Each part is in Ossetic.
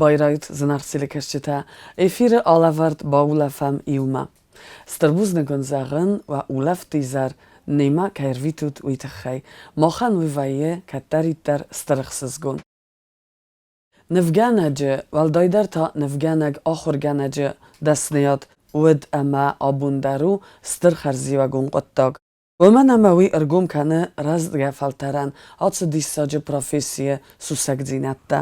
Байрайут, зынаргъ телекӕсджытӕ! Эфиры алӕвӕрд баулӕфӕм иумӕ. Стыр бузныг уын зӕгъын, уӕ улӕфты изӕр немӕ кӕй ӕрвитут, уый тыххӕй. Махӕн уый вӕййы кӕддӕриддӕр стыр ӕхсызгон. Нывгӕнӕджы, уӕлдайдӕр та нывгӕнӕг ахуыргӕнӕджы дӕсныйад уыд ӕмӕ абон дӕр у стыр хӕрзиуӕгон хъуыддаг. Уымӕн ӕмӕ уый ӕргом кӕны рӕзгӕ фӕлтӕрӕн ацы диссаджы профессийы сусӕгдзинӕдтӕ.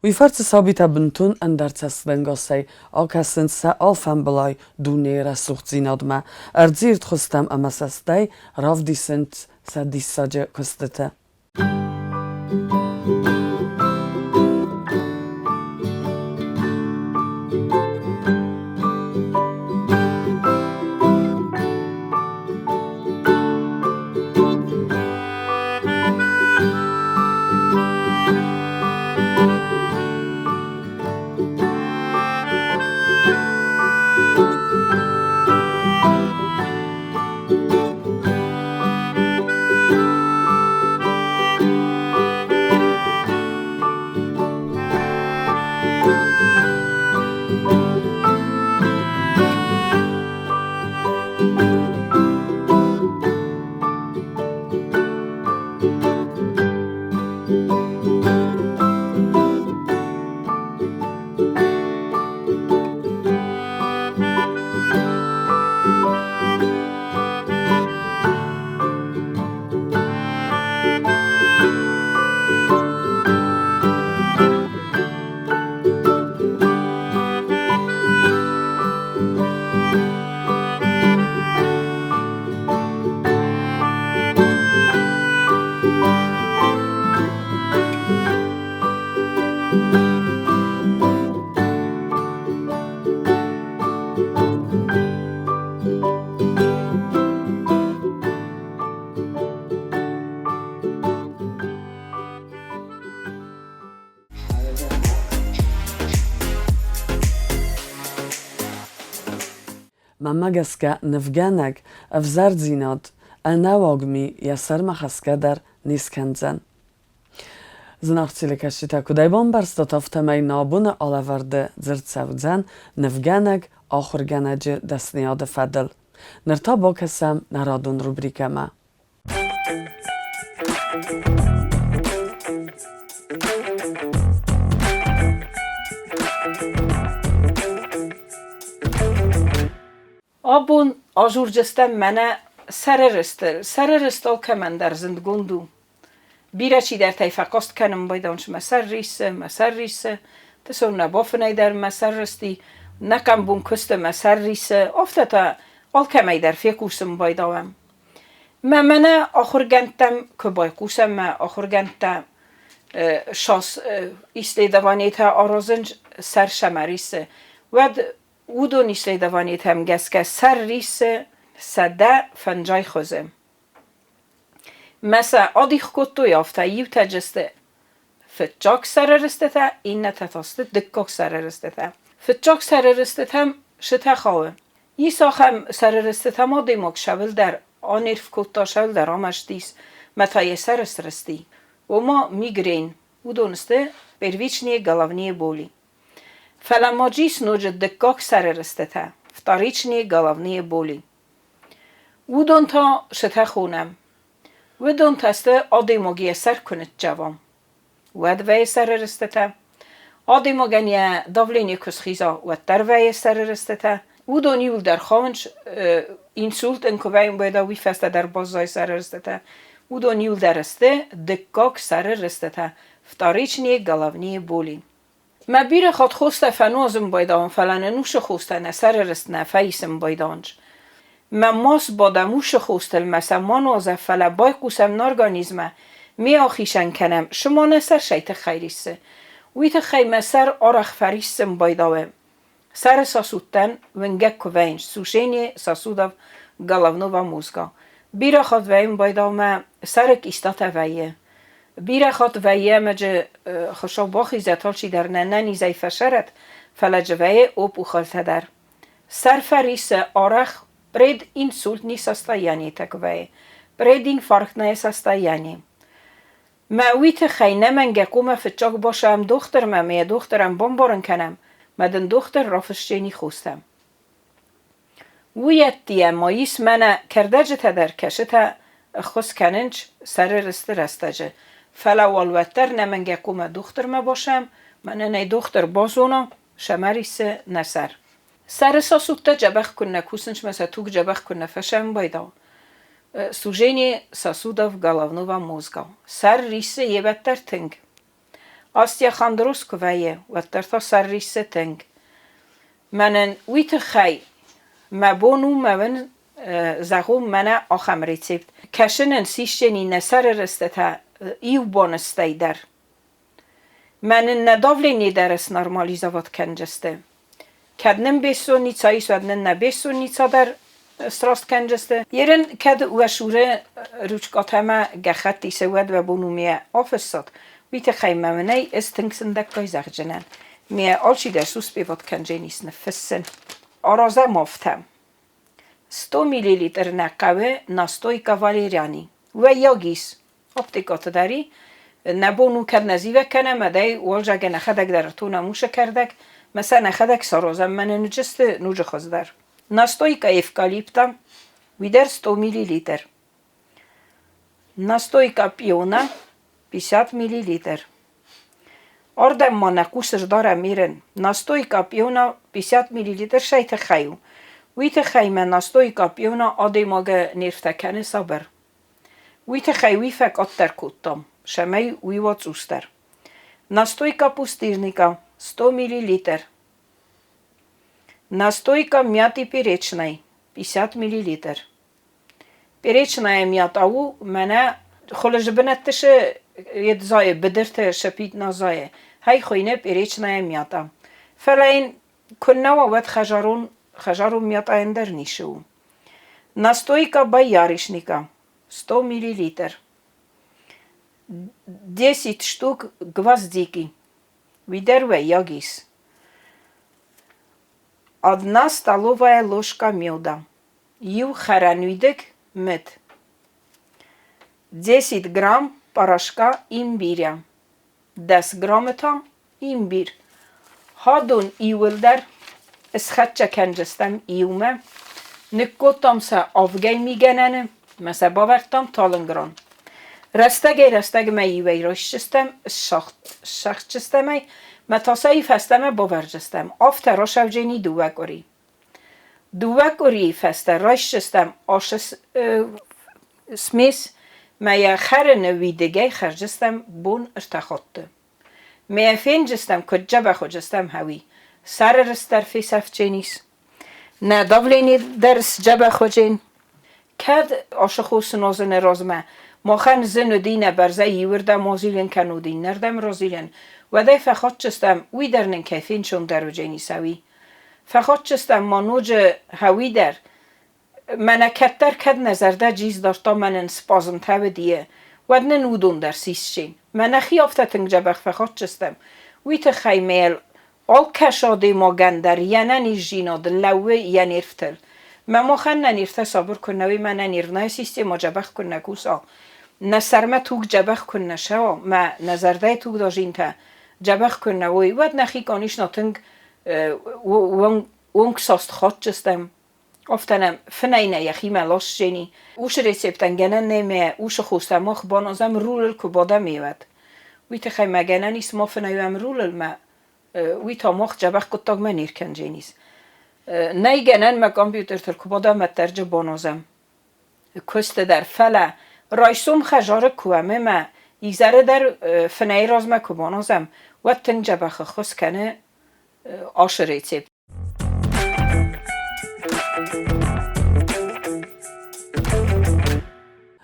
Уый фӕрцы сабитӕ бынтон ӕндӕр цӕстӕнгасӕй акӕсынц сӕ алфӕмбылай дунейы рӕсугъддзинадмӕ, ӕрдзы ирд хуызтӕм ӕмӕ сӕ стӕй равдисынц сӕ диссаджы куыстытӕ. Мӕнмӕ гӕсгӕ, нывгӕнӕг ӕвзӕрдзинад ӕнӕуаг ми йӕ сӕрмӕ хӕсгӕ дӕр не скӕндзӕн. Зынаргъ телекӕсджытӕ, куыд ӕй бамбӕрстат, афтӕмӕй нӕ абоны алӕвӕрды дзырд цӕудзӕн нывгӕнӕг ахуыргӕнӕджы дӕсныйады фӕдыл. Ныр та бакӕсӕм нӕ радон рубрикӕмӕ. Абон ажурджыстӕм мӕнӕ сӕры рыстыл. Сӕры рыст алкӕмӕн дӕр зындгонд у. Бирӕ чидӕртӕй фӕхъаст кӕнын байдайынц, мӕ сӕр риссы, мӕ сӕр риссы. Дысон нӕ бафынӕй дӕр мӕ сӕр рысти, нӕ къамбон куысты мӕ сӕр риссы. Афтӕ та алкӕмӕй дӕр фехъусын байдауӕм. Мӕ мӕнӕ ахуыргӕндтӕм куы байхъусӕм, мӕ ахуыргӕндтӕ сас исследованиетӕ аразынц сӕр сӕмӕ риссы, уӕд уыдон исследованиетӕм гӕсгӕ сӕр риссы 150 хуызы. Мӕ сӕ адих кодтой афтӕ: иутӕ сты фыццаг сӕры рыстытӕ, иннӕтӕ та сты дыккаг сӕры рыстытӕ. Фыццаг сӕры рыстытӕм сытӕ хауы. Ис ахӕм сӕры рыстытӕм адӕймаг сӕуылдӕр анерв кодта, сӕуылдӕр амӕстис, мӕ та йӕ сӕр срысти. Ома мигрень. Уыдон сты первичные головные боли. Фӕлӕ ма ис ноджы дыккаг сӕры рыстытӕ, вторичные головные боли. Уыдон та сытӕ хонӕм. Уыдон та сты адӕймаг йӕ сӕр куы ныццӕва, уӕд вӕййы сӕры рыстытӕ. Адӕймагӕн йӕ давлени куы схиза, уӕддӕр вӕййы сӕры рыстытӕ. Уыдон иуылдӕр хауынц, инсульт ын куы вӕййы, уӕдӕ уый фӕстӕ дӕр баззайы сӕры рыстытӕ. Уыдон иуылдӕр сты дыккаг сӕры рыстытӕ, вторичные головные боли. Мӕ бирӕ хатт хостӕ фӕнуазын байдауын, фӕлӕ нын уыцы хостӕ нӕ сӕры рыст нӕ фӕисын байдауынц. Мӕ ма сбадӕм уыцы хостыл, мӕ сӕ ма нуазӕм, фӕлӕ байхъусӕм нӕ организмӕ, ме ахицӕн кӕнӕм, цыма нӕ сӕр цӕй тыххӕй риссы. Уый тыххӕй мӕ сӕр арӕх фӕриссын байдауы. Сӕры сосудтӕн уынгӕг куы вӕййынц, сушение сосудов головного мозга. Бирӕ хатт вӕййын байдауы мӕ сӕры кистатӕ вӕййы. Бирӕ хатт вӕййы ӕмӕ джы Хуыцау бахизӕд, алчидӕр нӕ нӕнизӕй фӕсӕрӕд, фӕлӕ джы вӕййы опухольтӕ дӕр. Сӕр фӕриссы арӕх прединсультный состояние так вӕййы, прединфарктное состояние. Мӕ уый тыххӕй нӕмӕнгӕ хъуамӕ фыццаг басӕм дохтырмӕ ӕмӕ йӕ дохтырӕн бамбарын кӕнӕм, мӕ дын дохтыр рафысджени хостӕ. Уый ӕддейӕ ма ис мӕнӕ кӕрдӕджытӕ дӕр, кӕцытӕ ӕххуыс кӕнынц сӕры рысты рӕстӕджы. Фӕлӕ уал уӕддӕр нӕмӕнгӕ хъуамӕ дохтырмӕ басӕм, мӕнӕ нӕ дохтыр базона, сӕмӕ риссы нӕ сӕр. Сӕры сосудтӕ дзӕбӕх куыннӕ кусынц мӕ сӕ туг дзӕбӕх куыннӕ фӕсӕмбайдау. Сужение сосудов головного мозга. Сӕр риссы йе дӕр тынг. Остеохондроз куы вӕййы, уӕддӕр та сӕр риссы тынг. Мӕнӕн уый тыххӕй мӕ бон у мӕ уын зӕгъон мӕнӕ ахӕм рецепт. Кӕсынӕн сисджени нӕ сӕры рыстытӕ иу боныстӕй дӕр. Мӕнӕн нӕ давление дӕр снормализовать кӕнджысты. Кӕд нын бессонница ис, уӕд нын нӕ бессонница дӕр сраст кӕнджысты. Ерын кӕд уӕ цуры ручкъатӕ ӕмӕ гӕххӕтт исы, уӕд уӕ бон у ме афыссат. Уый тыххӕй мӕ мынӕй ӕз тынг сындӕггай зӕгъджынӕн. Ме алчидӕр суспеват кӕндженис ныффыссын. Аразӕм афтӕ. 100 миллилитр нӕ хъӕуы настойка валерьяни. Уӕййаг ис. Аптекаты дӕр и. Нӕ бон у, кӕд нӕ зивӕг кӕнӕм, ӕдӕй уӕлзӕгӕн нӕхӕдӕг дӕр ӕртонӕм уыцы кӕрдӕг, мӕ сӕ нӕхӕдӕг саразӕм, мӕнӕ ныджысты ноджы хуыздӕр. Настойка эвкалипта, уый дӕр 100 миллилитр. Настойка пиона 50 миллилитр. Ардӕм ма нӕ хъус сдарӕм Ирен. Настойка пиона 50 миллилитр сӕй тыххӕй у. Уый тыххӕй мӕ настойка пиона адӕймагы нервтӕ кӕны сабыр. Уый тыххӕй уый фӕкъаддӕр кодтам, цӕмӕй уый уа цъусдӕр. Настойка пустырника 100 миллилитр. Настойка мяты перечной 50 миллилитр. Перечная мята у мӕнӕ хуылызы бынӕтты шы едзайы быдырты шыпит назайы. Хай хуыйны перечная мята. Фӕлӕ йын куыннӕ уа, уӕд хӕзарон, хӕзарон мятайӕн дӕр ницы у. Настойка боярышника 100 миллилитр. 10 штук гвоздики. Уый дӕр уӕййаг ис. Одна столовая ложка меда. Иу хӕрӕнуидыг мыд. 10 грамм порошка имбиря. 10 граммы та имбирь. Хадон иууылдӕр схӕццӕ кӕндзыстӕм иумӕ, ныккодтам сӕ авгӕй мигӕнӕны мӕ сӕ бавӕрдтам талынг ран. Рӕстӕгӕй-рӕстӕгмӕ иуӕй райсдзыстӕм, ссӕгъддзыстӕм ӕй, мӕ та сӕ фӕстӕмӕ бавӕрдзыстӕм. Афтӕ рацӕудзӕни дыууӕ къуыри. Дыууӕ къуырийы фӕстӕ райсдзыстӕм ацы смесь мӕ йӕ хӕрыны уидыгӕй хӕрдзыстӕм бон ӕртӕ хатты. Мӕ фенджыстӕм, куыд дзӕбӕх уыдзыстӕм, хӕуи. Сӕры рыст дӕр фесӕфдженис. Нӕ давлени дӕр сдзӕбӕх уыдзен. Кӕд ацы хосы нозыны размӕ махӕн зын уыди нӕ бӕрзӕй иуырдӕм азилын кӕнод, иннӕрдӕм разилын, уӕд ӕй фӕхатдзыстӕм, уый дӕр нын кӕй фенцондӕр уыдзӕнис, ӕви? Фӕхатдзыстӕм ма ноджы хӕуи дӕр, Мӕнӕ кӕддӕр кӕд нӕ зӕрдӕ джиз дардта мӕнӕн спазмтӕ уыди, уӕд нын уыдон дӕр сисджын. Мӕ нӕхи афтӕ тынг дзӕбӕх фӕхатдзыстӕм, уый тыххӕй мӕ алкӕцы адӕймагӕн дӕр йе нӕниздзинад лӕууы йӕ нервтыл. Мӕ махӕн нӕ нервтӕ сабыр куы нӕ уой, мӕ нӕ нервная система дзӕбӕх куы нӕ куса, нӕ сӕрмӕ туг дзӕбӕх куы нӕ цӕуа, мӕ нӕ зӕрдӕйы тугдадзинтӕ дзӕбӕх куы нӕ уой, уӕд нӕхи, конечно, тынг уонгсаст хатдзыстӕм. Афтӕ нӕм фынӕй нӕ йӕхимӕ ласджени. Уыцы рецептӕн гӕнӕн нӕй мӕ уыцы хостӕ мах баназӕм рулыл куы бадӕм уӕд. Уый тыххӕй мӕ гӕнӕн ис ма фынӕй уӕм рулыл мӕ уый та мах дзӕбӕх хъуыддагмӕ не ркӕндженис. Нӕй гӕнӕн мӕ компьютертыл куы бадӕм ӕддӕрджы баназӕм. Куысты дӕр, фӕлӕ райсом хӕдзары куы уӕм ӕмӕ изӕры дӕр фынӕйы размӕ куы баназӕм, уӕд тынг дзӕбӕх ӕххуыс кӕны ашы рецепт.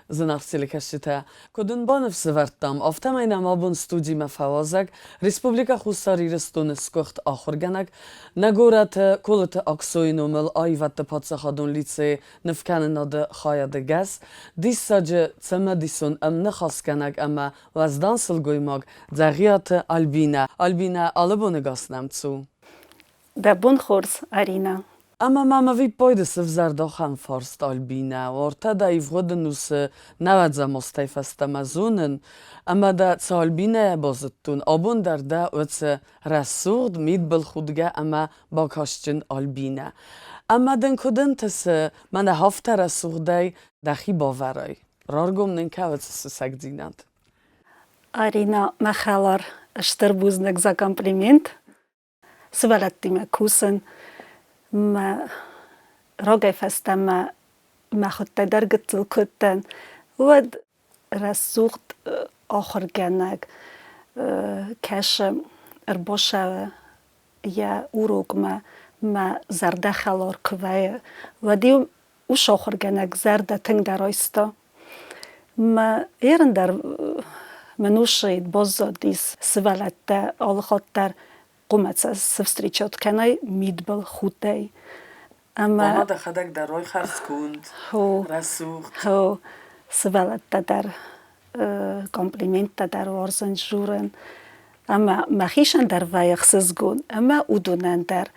Зынаргъ телекӕсджытӕ, куыд уын баныфсӕвӕрдтам, афтӕмӕй нӕм абон студимӕ фӕуазӕг Республикӕ Хуссар Ирыстоны сгуыхт ахуыргӕнӕг, нӕ горӕты Колыты Аксойы номыл аивӕдты паддзахадон лицейы нывкӕнынады хайады гӕс, диссаджы цымыдисон ӕмныхасгӕнӕг ӕмӕ уӕздан сылгоймаг Дзӕгъиаты Альбинӕ. Альбинӕ, алыбоны гас нӕм цу. Дӕ бон хорз, Аринӕ. Ӕмӕ мӕм ӕвиппайды сывзӕрд ахӕм фарст, Альбинӕ, уартӕ дӕ ивгъуыд ӕнусы нӕуӕдзӕм азтӕй фӕстӕмӕ зонын, ӕмӕ дӕ цы Альбинӕйӕ базыдтон, абон дӕр дӕ уыцы рӕсугъд, мидбылхудгӕ ӕмӕ бакастджын Альбинӕ. Ӕмӕ дын куыд ӕнтысы мӕнӕ афтӕ рӕсугъдӕй дӕхи бавӕрай? Раргом нын кӕ уыцы сусӕгдзинад. Арина, мӕ хӕлар, стыр бузныг за комплимент. Сывӕллӕттимӕ кусын мӕ рагӕй фӕстӕмӕ мӕхуыдтӕ дӕр гыццыл куы уыдтӕн, уӕд рӕсугъд ахуыргӕнӕг кӕсы ӕрбацӕуы йӕ урокмӕ, мӕ зӕрдӕ хӕлар куы вӕййы, уӕд-иу ус ахуыргӕнӕг зӕрдӕ тынгдӕр айста. Мӕ ерын дӕр мын усӕй баззадис сывӕллӕттӕ алыхатт дӕр хъуамӕ сӕ встречат кӕнай мидбыл худтӕй. Ӕмӕ Ома дӕхӕдӕг дӕр ой хӕрзконд, рӕсугъд. Хо, сывӕллӕттӕ дӕр комплименттӕ дӕр уарзын дзурын. Ӕмӕ мӕхицӕн дӕр вӕййы ӕхсызгон, ӕмӕ уыдонӕн дӕр.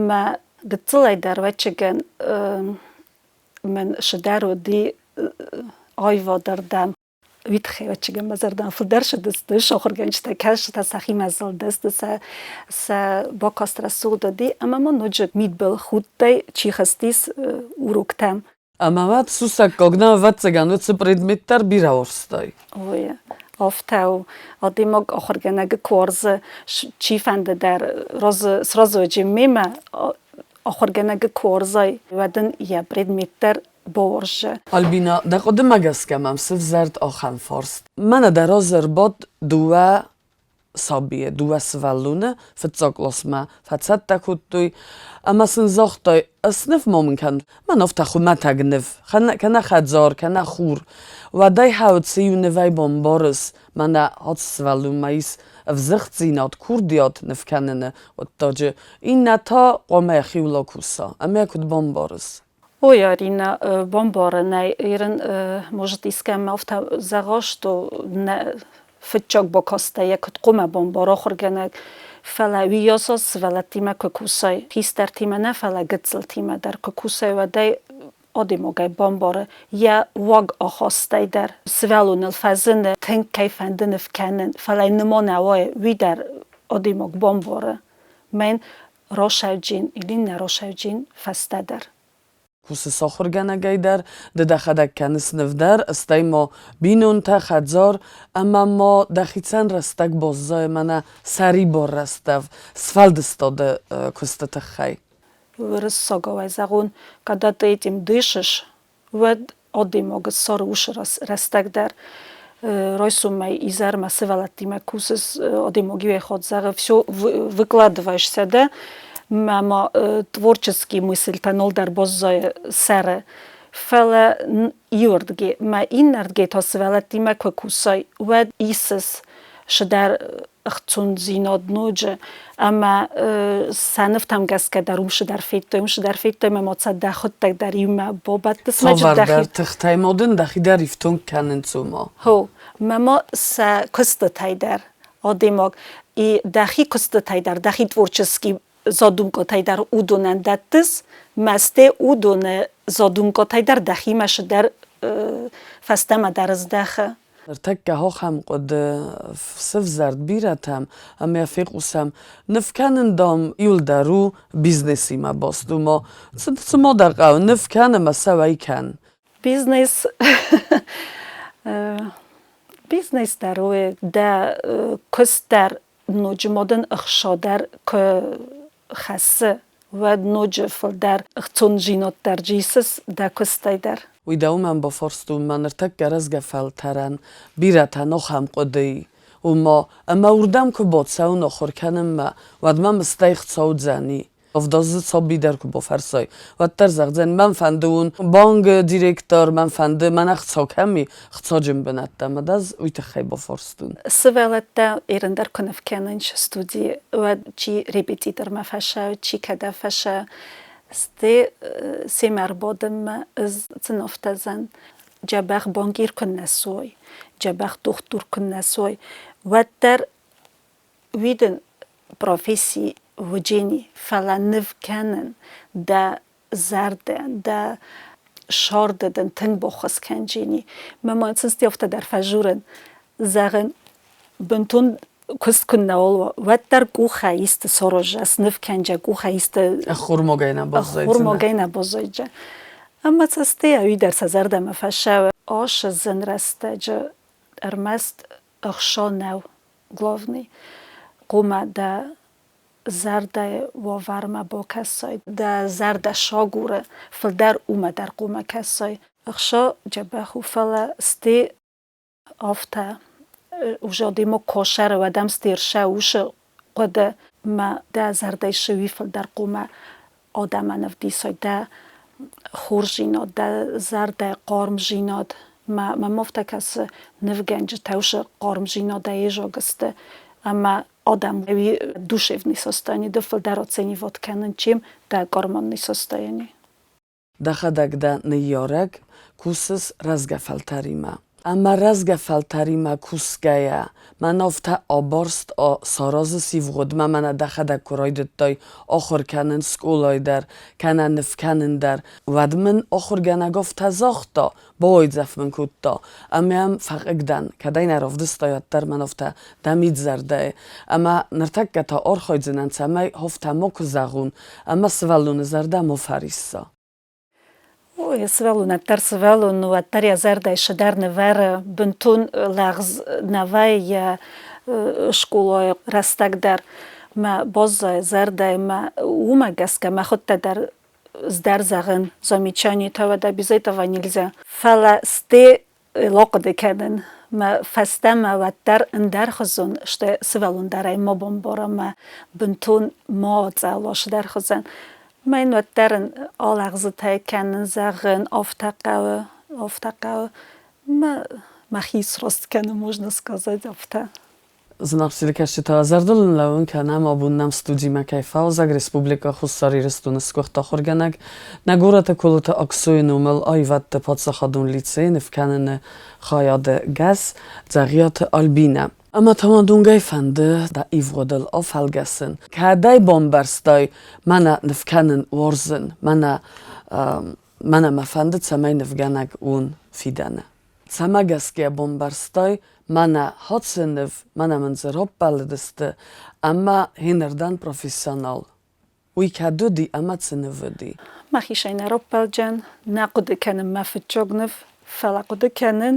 Мӕ гыццылӕй дӕр ӕвӕццӕгӕн мӕн цыдӕр уыди аивадӕрдӕм. Уый тыххӕй ӕвӕццӕгӕн мӕ зӕрдӕмӕ фылдӕр цыдысты ахуыргӕнджытӕ, кӕсджытӕ сӕхимӕ зылдысты, сӕ сӕ бакаст рӕсугъд уыди ӕмӕ ма ноджы мидбыл худтӕй чи хызтис уроктӕм. Ӕмӕ уӕд сусӕггаг нӕ, ӕвӕццӕгӕн, уыцы предмет дӕр бирӕ уарзтай. Ой, афтӕ у. Адӕймаг ахуыргӕнӕгы куы уарзы, чифӕнды дӕр сразы мемӕ ахуыргӕнӕгы куы уарзай, уӕд ын йӕ предмет дӕр бауарзы. Альбина, дӕ хъуыдымӕ гӕсгӕ мӕм сывзӕрд ахӕм фарст. Мӕнӕ дӕ разы ӕрбадт дыууӕ сабийы, дыууӕ сывӕллоны фыццаг къласмӕ фӕцӕттӕ кодтой ӕмӕ сын загътой, сныв ма мын кӕн, мӕн афтӕ хуымӕтӕг ныв, кӕнӕ хӕдзар, кӕнӕ хур. Уӕдӕй хауд цы иу нывӕй бамбарыс, мӕнӕ ацы сывӕллонмӕ ис ӕвзыгъддзинад, курдиат ныв кӕныны хъуыддаджы, иннӕ та хъуамӕ йӕхиуыл акуса. Ӕмӕ куыд бамбарыс? Ой, Арина, бамбарынӕй ирын, может, искӕмӕ афтӕ зӕгъа, что нӕ фыццаг бакастӕй йӕ куыд хъуамӕ бамбара ахуыргӕнӕг, фӕлӕ уыйас сывӕллӕттимӕ куы кусай, хистӕртимӕ нӕ, фӕлӕ гыццылтимӕ дӕр куы кусай, уӕд ӕй адӕймагӕй бамбары йӕ уаг ахастӕй дӕр. Сывӕллоныл фӕзыны, тынг кӕй фӕнды ныв кӕнын, фӕлӕ нымон нӕ уайы, уый дӕр адӕймаг бамбары. Мӕн росӕвджын или нӕ росӕвджын фӕстӕдӕр. Кусыс ахуыргӕнӕгӕй дӕр, ды дӕхӕдӕг кӕныс ныв дӕр, стӕй ма бинонтӕ, хӕдзар ӕмӕ ма дӕхицӕн рӕстӕг баззайы мӕнӕ сӕрибар рӕстӕг сфӕлдыстады куысты тыххӕй. Уырыссагау зӕгъон, когда ты этим дышишь, уӕд адӕймагы сӕр уыцы рӕстӕг дӕр райсомӕй изӕрмӕ сывӕллӕттимӕ кусыс, адӕймаг иуӕй хатт зӕгъы, все выкладываешься, да, мӕ ма творческий мысльтӕ нал дӕр баззайы сӕры. Фӕлӕ иуырдыгӕй мӕ иннӕрдыгӕй та сывӕллӕттимӕ куы кусай, уӕд исыс цыдӕр ӕхцондзинад ноджы ӕмӕ сӕ нывтӕм гӕсгӕ дӕр уым цыдӕр федтой, уым цыдӕр федтой ӕмӕ ма сӕ дӕхуыдтӕг дӕр иумӕ бабӕттыс. Цавӕрдӕр тыхтӕй ма дын дӕхи дӕр ифтонг кӕнынц уымӕ. Хо, мӕ ма сӕ куыстытӕй дӕр адӕймаг и дӕхи куыстытӕй дӕр, дӕхи творческий задумкӕтӕй дӕр уыдонӕн дӕттыс, мӕсте уыдоны задумкӕтӕй дӕр дӕхимӕ цыдӕр фӕстӕмӕ дӕр здӕхы. Ныртӕккӕ ахӕм хъуыды сывзӕрд бирӕтӕм ӕмӕ фехъусӕм, ныв кӕнын, дам, иуылдӕр у бизнесимӕ баст, ома цыма дӕ хъӕуы, ныв кӕн ӕмӕ сӕ уӕй кӕн. Бизнес бизнес дӕр у, дӕ куыст дӕр ноджы ма дын ӕхца дӕр куы хӕссы, уӕд ноджы фылдӕр ӕхцондзинад дӕр исыс дӕ куыстӕй дӕр. Уый дӕ уымӕн бафарстон, мӕ ныртӕккӕ рӕзгӕ фӕлтӕрӕн бирӕтӕ нохӕм хъуыдыйы, ома, ӕмӕ уырдӕм куы бацӕуын ахуыр кӕнынмӕ, уӕд мӕм стӕй хцаудзӕни. Авдаздзыд саби дӕр куы бафӕрсай, уӕддӕр зӕгъдзӕн, мӕн фӕнды уын бангы директор, мӕн фӕнды, мӕнӕ хцау кӕм и, хцаджын бынӕттӕ ӕмӕ дӕ ӕз уый тыххӕй бафарстон. Сывӕллӕттӕ ирын дӕр куы ныв кӕнынц студийы, уӕд чи репетитормӕ фӕцӕуы, чи кӕдӕм фӕцӕуы, стӕй семӕ ӕрбадынмӕ ӕз цы ныфтӕдзӕн, дзӕбӕх банкир куыннӕ суой, дзӕбӕх дохтыр куыннӕ суой, уӕддӕр уый дын професси уыджени, фӕлӕ ныв кӕнын дӕ зӕрдӕ, дӕ сӕрды дын тынг баххуыс кӕнджини. Мӕ ма сын афтӕ дӕр фӕжурын, зӕгъын, бынтон куыст куыннӕуал уа, уӕддӕр къухӕй исты сараза, сныв кӕнджа, къухӕй исты Ӕххормагӕй нӕ баззайдзынӕ. Ӕххормагӕй нӕ баззайдзӕн. Ӕмӕ цӕстӕй уый дӕр сӕ зӕрдӕмӕ фӕцӕуы. Ацы зын рӕстӕджы ӕрмӕст ӕхца нӕу главный. Хъуамӕ дӕ зӕрдӕйы уавӕрмӕ бакӕсай, дӕ зӕрдӕ сагуры, фылдӕр уымӕ дӕр хъуамӕ кӕсай. Ӕхца дзӕбӕх у, фӕлӕ стӕй афтӕ уже адӕймаг косӕры, уӕд ӕм стерсӕ усы хъуыды мӕ дӕ зӕрдӕ исы уый фылдӕр хъуамӕ адӕмӕн ӕвдисай дӕ хорздзинад, дӕ зӕрдӕйы хъармдзинад. Мӕ мӕм афтӕ кӕсы, нывгӕнджытӕ уыцы хъармдзинадӕй изаг сты ӕмӕ адӕм уый душевный состояние ды фылдӕр оценивать кӕнын, чем дӕ карманный состояние. Дӕхӕдӕг дӕ ныййарӕг, кусыс рӕзгӕ фӕлтӕримӕ. Ӕмӕ рӕзгӕ фӕлтӕримӕ кусгӕйӕ, мӕн афтӕ абарст саразыс ивгъуыдмӕ, мӕнӕ дӕхӕдӕг куы райдыдтай ахуыр кӕнын скъолайы дӕр, кӕнӕ ныв кӕнын дӕр, уӕд мын ахуыргӕнӕг афтӕ загъта, бауайдзӕф мын кодта, ӕмӕ йӕм фӕхъыг дӕн, кӕд ӕй нӕ равдыстай, уӕддӕр мӕн афтӕ дӕ мидзӕрдӕйы. Ӕмӕ ныртӕккӕ та архайдзынӕн, цӕмӕй афтӕ макуы зӕгъон, ӕмӕ сывӕллоны зӕрдӕ ма фӕрисса. Ой, сывӕллонӕн дӕр сывӕллон у, уӕддӕр йӕ зӕрдӕйы цыдӕр нывӕры, бынтон лӕгъз нӕ вӕййы скъолайы рӕстӕг дӕр. Мӕ баззайы зӕрдӕйы мӕ уымӕ гӕсгӕ мӕхуыдтӕ дӕр дӕр зӕгъын, замечание-тӕ уӕдӕ без этого нельзя. Фӕлӕ сте лохъуыды кӕнын мӕ фӕстӕмӕ уӕддӕр ӕндӕрхуызон, стӕй сывӕллон дӕр ӕй ма бамбара мӕ бынтон ма ацӕла сдӕрхуызӕн. Мӕ йын уӕддӕр ын алӕгъзытӕ кӕнын, зӕгъын, афтӕ хъӕуы, афтӕ хъӕуы. Мӕ мӕхи сраст кӕнын, можно сказать, афтӕ. Зынаргъ телекӕсджытӕ, зӕрдыл ын лӕууын кӕнӕм, абон нӕм студимӕ кӕй фӕуазӕг Республикӕ Хуссар Ирыстоны сгуыхт ахуыргӕнӕг, нӕ горӕты Колыты Аксойы номыл аивӕдты паддзахадон лицейы нывкӕныны хайады гӕс Дзӕгъиаты Альбинӕ. Ӕмӕ та мӕ дунгӕй фӕнды дӕ ивгъуыдыл афӕлгӕсын. Кӕдӕй бамбӕрстай, мӕнӕ нывкӕнын уарзын, мӕнӕ, мӕнӕ мӕ фӕнды, цӕмӕй нывгӕнӕг уон фидӕны? Цӕмӕ гӕсгӕ бамбӕрстай, мӕнӕ хӕцы ныв, мӕнӕ мын дзы раппӕлыдысты, ӕмӕ хинырдӕн профессионал. Уый кӕд уыди ӕмӕ цы ныв уыди? Мӕхицӕй нӕ раппӕлджӕн, нӕ хъуыды кӕнын мӕ фыццаг ныв, фӕлӕ хъуыды кӕнын,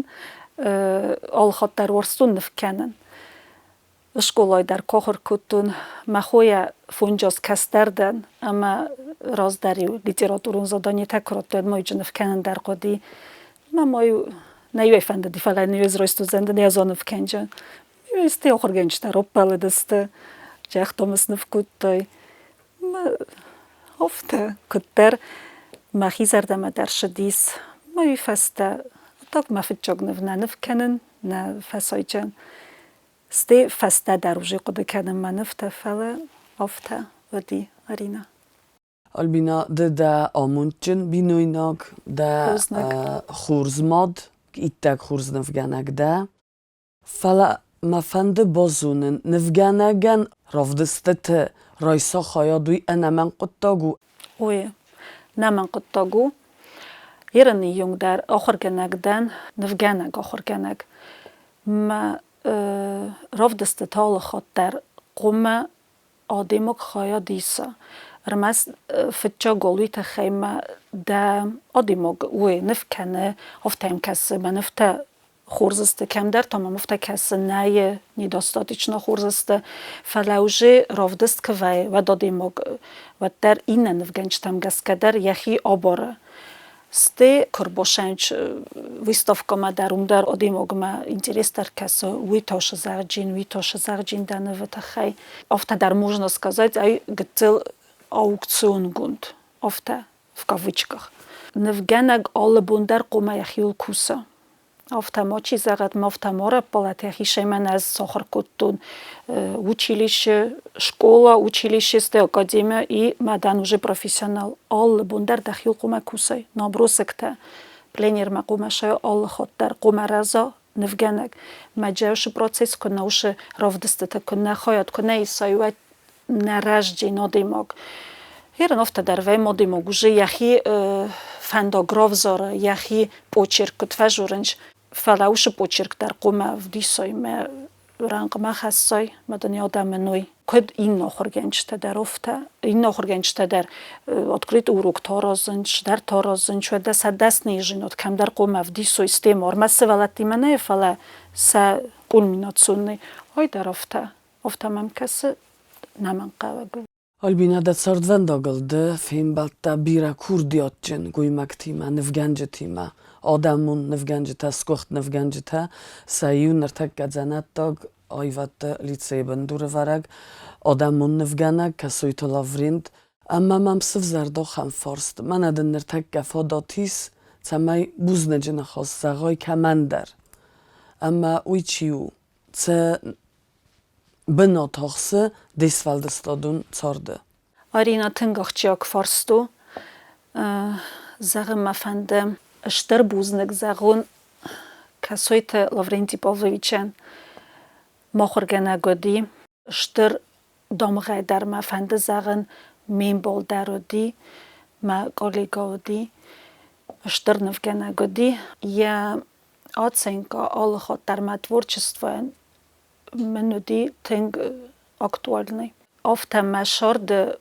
алыхатт дӕр уарзтон ныв кӕнын. Скъолайы дӕр куы ахуыр кодтон, мӕ хойӕ фонджаз кӕстӕр дӕн ӕмӕ раздӕр-иу литературон заданитӕ куы радтой, уӕд ма-иу ныв кӕнын дӕр хъуыди. Мӕ ма-иу нӕ-иу ӕй фӕндыди, фӕлӕ нӕ ӕз райстон нӕ ныв кӕнджын. Исты ахуыргӕнджытӕ раппӕлыдысты, загътам, сныв кодтой. Афтӕ куыддӕр мӕхи зӕрдӕмӕ дӕр ссыдис. Мӕ уый фӕстӕ так мӕ фыццаг ныв нӕ ныв кӕнын, нӕ фӕсайджын. Стӕй фӕстӕдӕр уже хъуыды кӕнын мӕ нывтӕ, фӕлӕ афтӕ уыди, Аринӕ. Альбина, ды дӕ амондджын бинойнаг, дӕ хорз мад, иттӕг хорз нывгӕнӕг дӕ. Фӕлӕ мӕ фӕнды базонын, нывгӕнӕгӕн равдыстыты райса хайад уый ӕнӕмӕнг хъуыддаг у? Уый ӕнӕмӕнг хъуыддаг у. Иры ныййонг дӕр ахуыргӕнӕг дӕн, нывгӕнӕг ахуыргӕнӕг. Мӕ равдыстыты алы хатт дӕр хъуамӕ адӕймаг хайад иса. Ӕрмӕст фыццаг уый тыххӕй мӕ дӕ адӕймаг уый ныв кӕны, афтӕ йӕм кӕсы, мӕ нывтӕ хорз сты, кӕмдӕр та мӕм афтӕ кӕсы, нӕйы недостаточно хорз сты. Фӕлӕ уже равдыст куы вӕййы, уӕд адӕймаг уӕддӕр иннӕ нывгӕнджытӕм гӕсгӕ дӕр йӕхи абары. Стӕй куы рбасӕнч выставкӕмӕ дӕр, уым дӕр адӕймагмӕ интерес дӕр кӕсы, уый та сызӕгъджын, уый та сызӕгъджын дӕ нывы тыххӕй. Афтӕ дӕр можно сказать, ай гыццыл аукционгонд, афтӕ в кавычках. Нывгӕнӕг алы бон дӕр хъуамӕ йӕхиуыл куса. Афтӕ ма чи зӕгъӕд, ма афтӕ ма раппӕлӕд йӕхицӕй мӕнӕ ӕз сахуыр кодтон училище, школа, училище, стӕй академия и мӕ дӕн уже профессионал. Алы бон дӕр дӕхиуыл хъуамӕ кусай, набросоктӕ, пленермӕ хъуамӕ сӕ алы хатт дӕр хъуамӕ рӕза нывгӕнӕг. Мӕ джаушы процесс куы нӕ усы равдыстыты куы нӕ хайад куы нӕ исай, уӕд нӕ рӕзджын адӕймаг. Ерын афтӕ дӕр вӕййы адӕймаг уже йӕхи фӕндаг равзары, йӕхи почерк куыд фӕзурынц, фӕлӕ уыцы почерк дӕр хъуамӕ ӕвдисой мӕ рӕнхъмӕ хӕссой, мӕ дын адӕмы ной. Куыд иннӕ ахуыргӕнджытӕ дӕр афтӕ, иннӕ ахуыргӕнджытӕ дӕр открытый уроктӕ аразынц, дӕртӕ аразынц, уӕдӕ сӕ дӕсныйы зынад кӕмдӕр хъуамӕ ӕвдисой стӕй ӕрмӕст сывӕллӕттимӕ нӕ, фӕлӕ сӕ кульминационный. Ой дӕр афтӕ, афтӕ мӕм кӕсы, нӕмӕнгхъӕуӕг у. Альбинӕ, дӕ цардвӕндагыл ды фембӕлдтӕ бирӕ курдиатджын гоймӕгтимӕ, нывгӕнджытимӕ. Адӕмон нывгӕнджытӕ, сгуыхт нывгӕнджытӕ, сӕ иу ныртӕккӕ дзӕнӕттаг аивӕдты лицейы бындурӕвӕрӕг, адӕмон нывгӕнӕг Кӕсойты Лаврент. Ӕмӕ мӕм сывзӕрд ахӕм фарст, мӕнӕ дын ныртӕккӕ фадат ис, цӕмӕй бузныджы ныхас зӕгъай кӕмӕндӕр. Ӕмӕ уый чи у? Цы бынат ахсы де сфӕлдыстадон царды? Арина тынг ахсджиаг фарст у. Зӕгъын мӕ фӕнды стыр бузныг зӕгъон Кӕсойты Лаврентий Павловичӕн. Махуыргӕнӕг уыди, стыр дамгъӕй дӕр мӕ фӕнды зӕгъын, ме мбал дӕр уыди, мӕ коллегӕ уыди, стыр нывгӕнӕг уыди. Йӕ оценка алы хатт дӕр мӕ творчествойӕн мын уыди тынг актуальный. Афтӕ мӕ сӕрды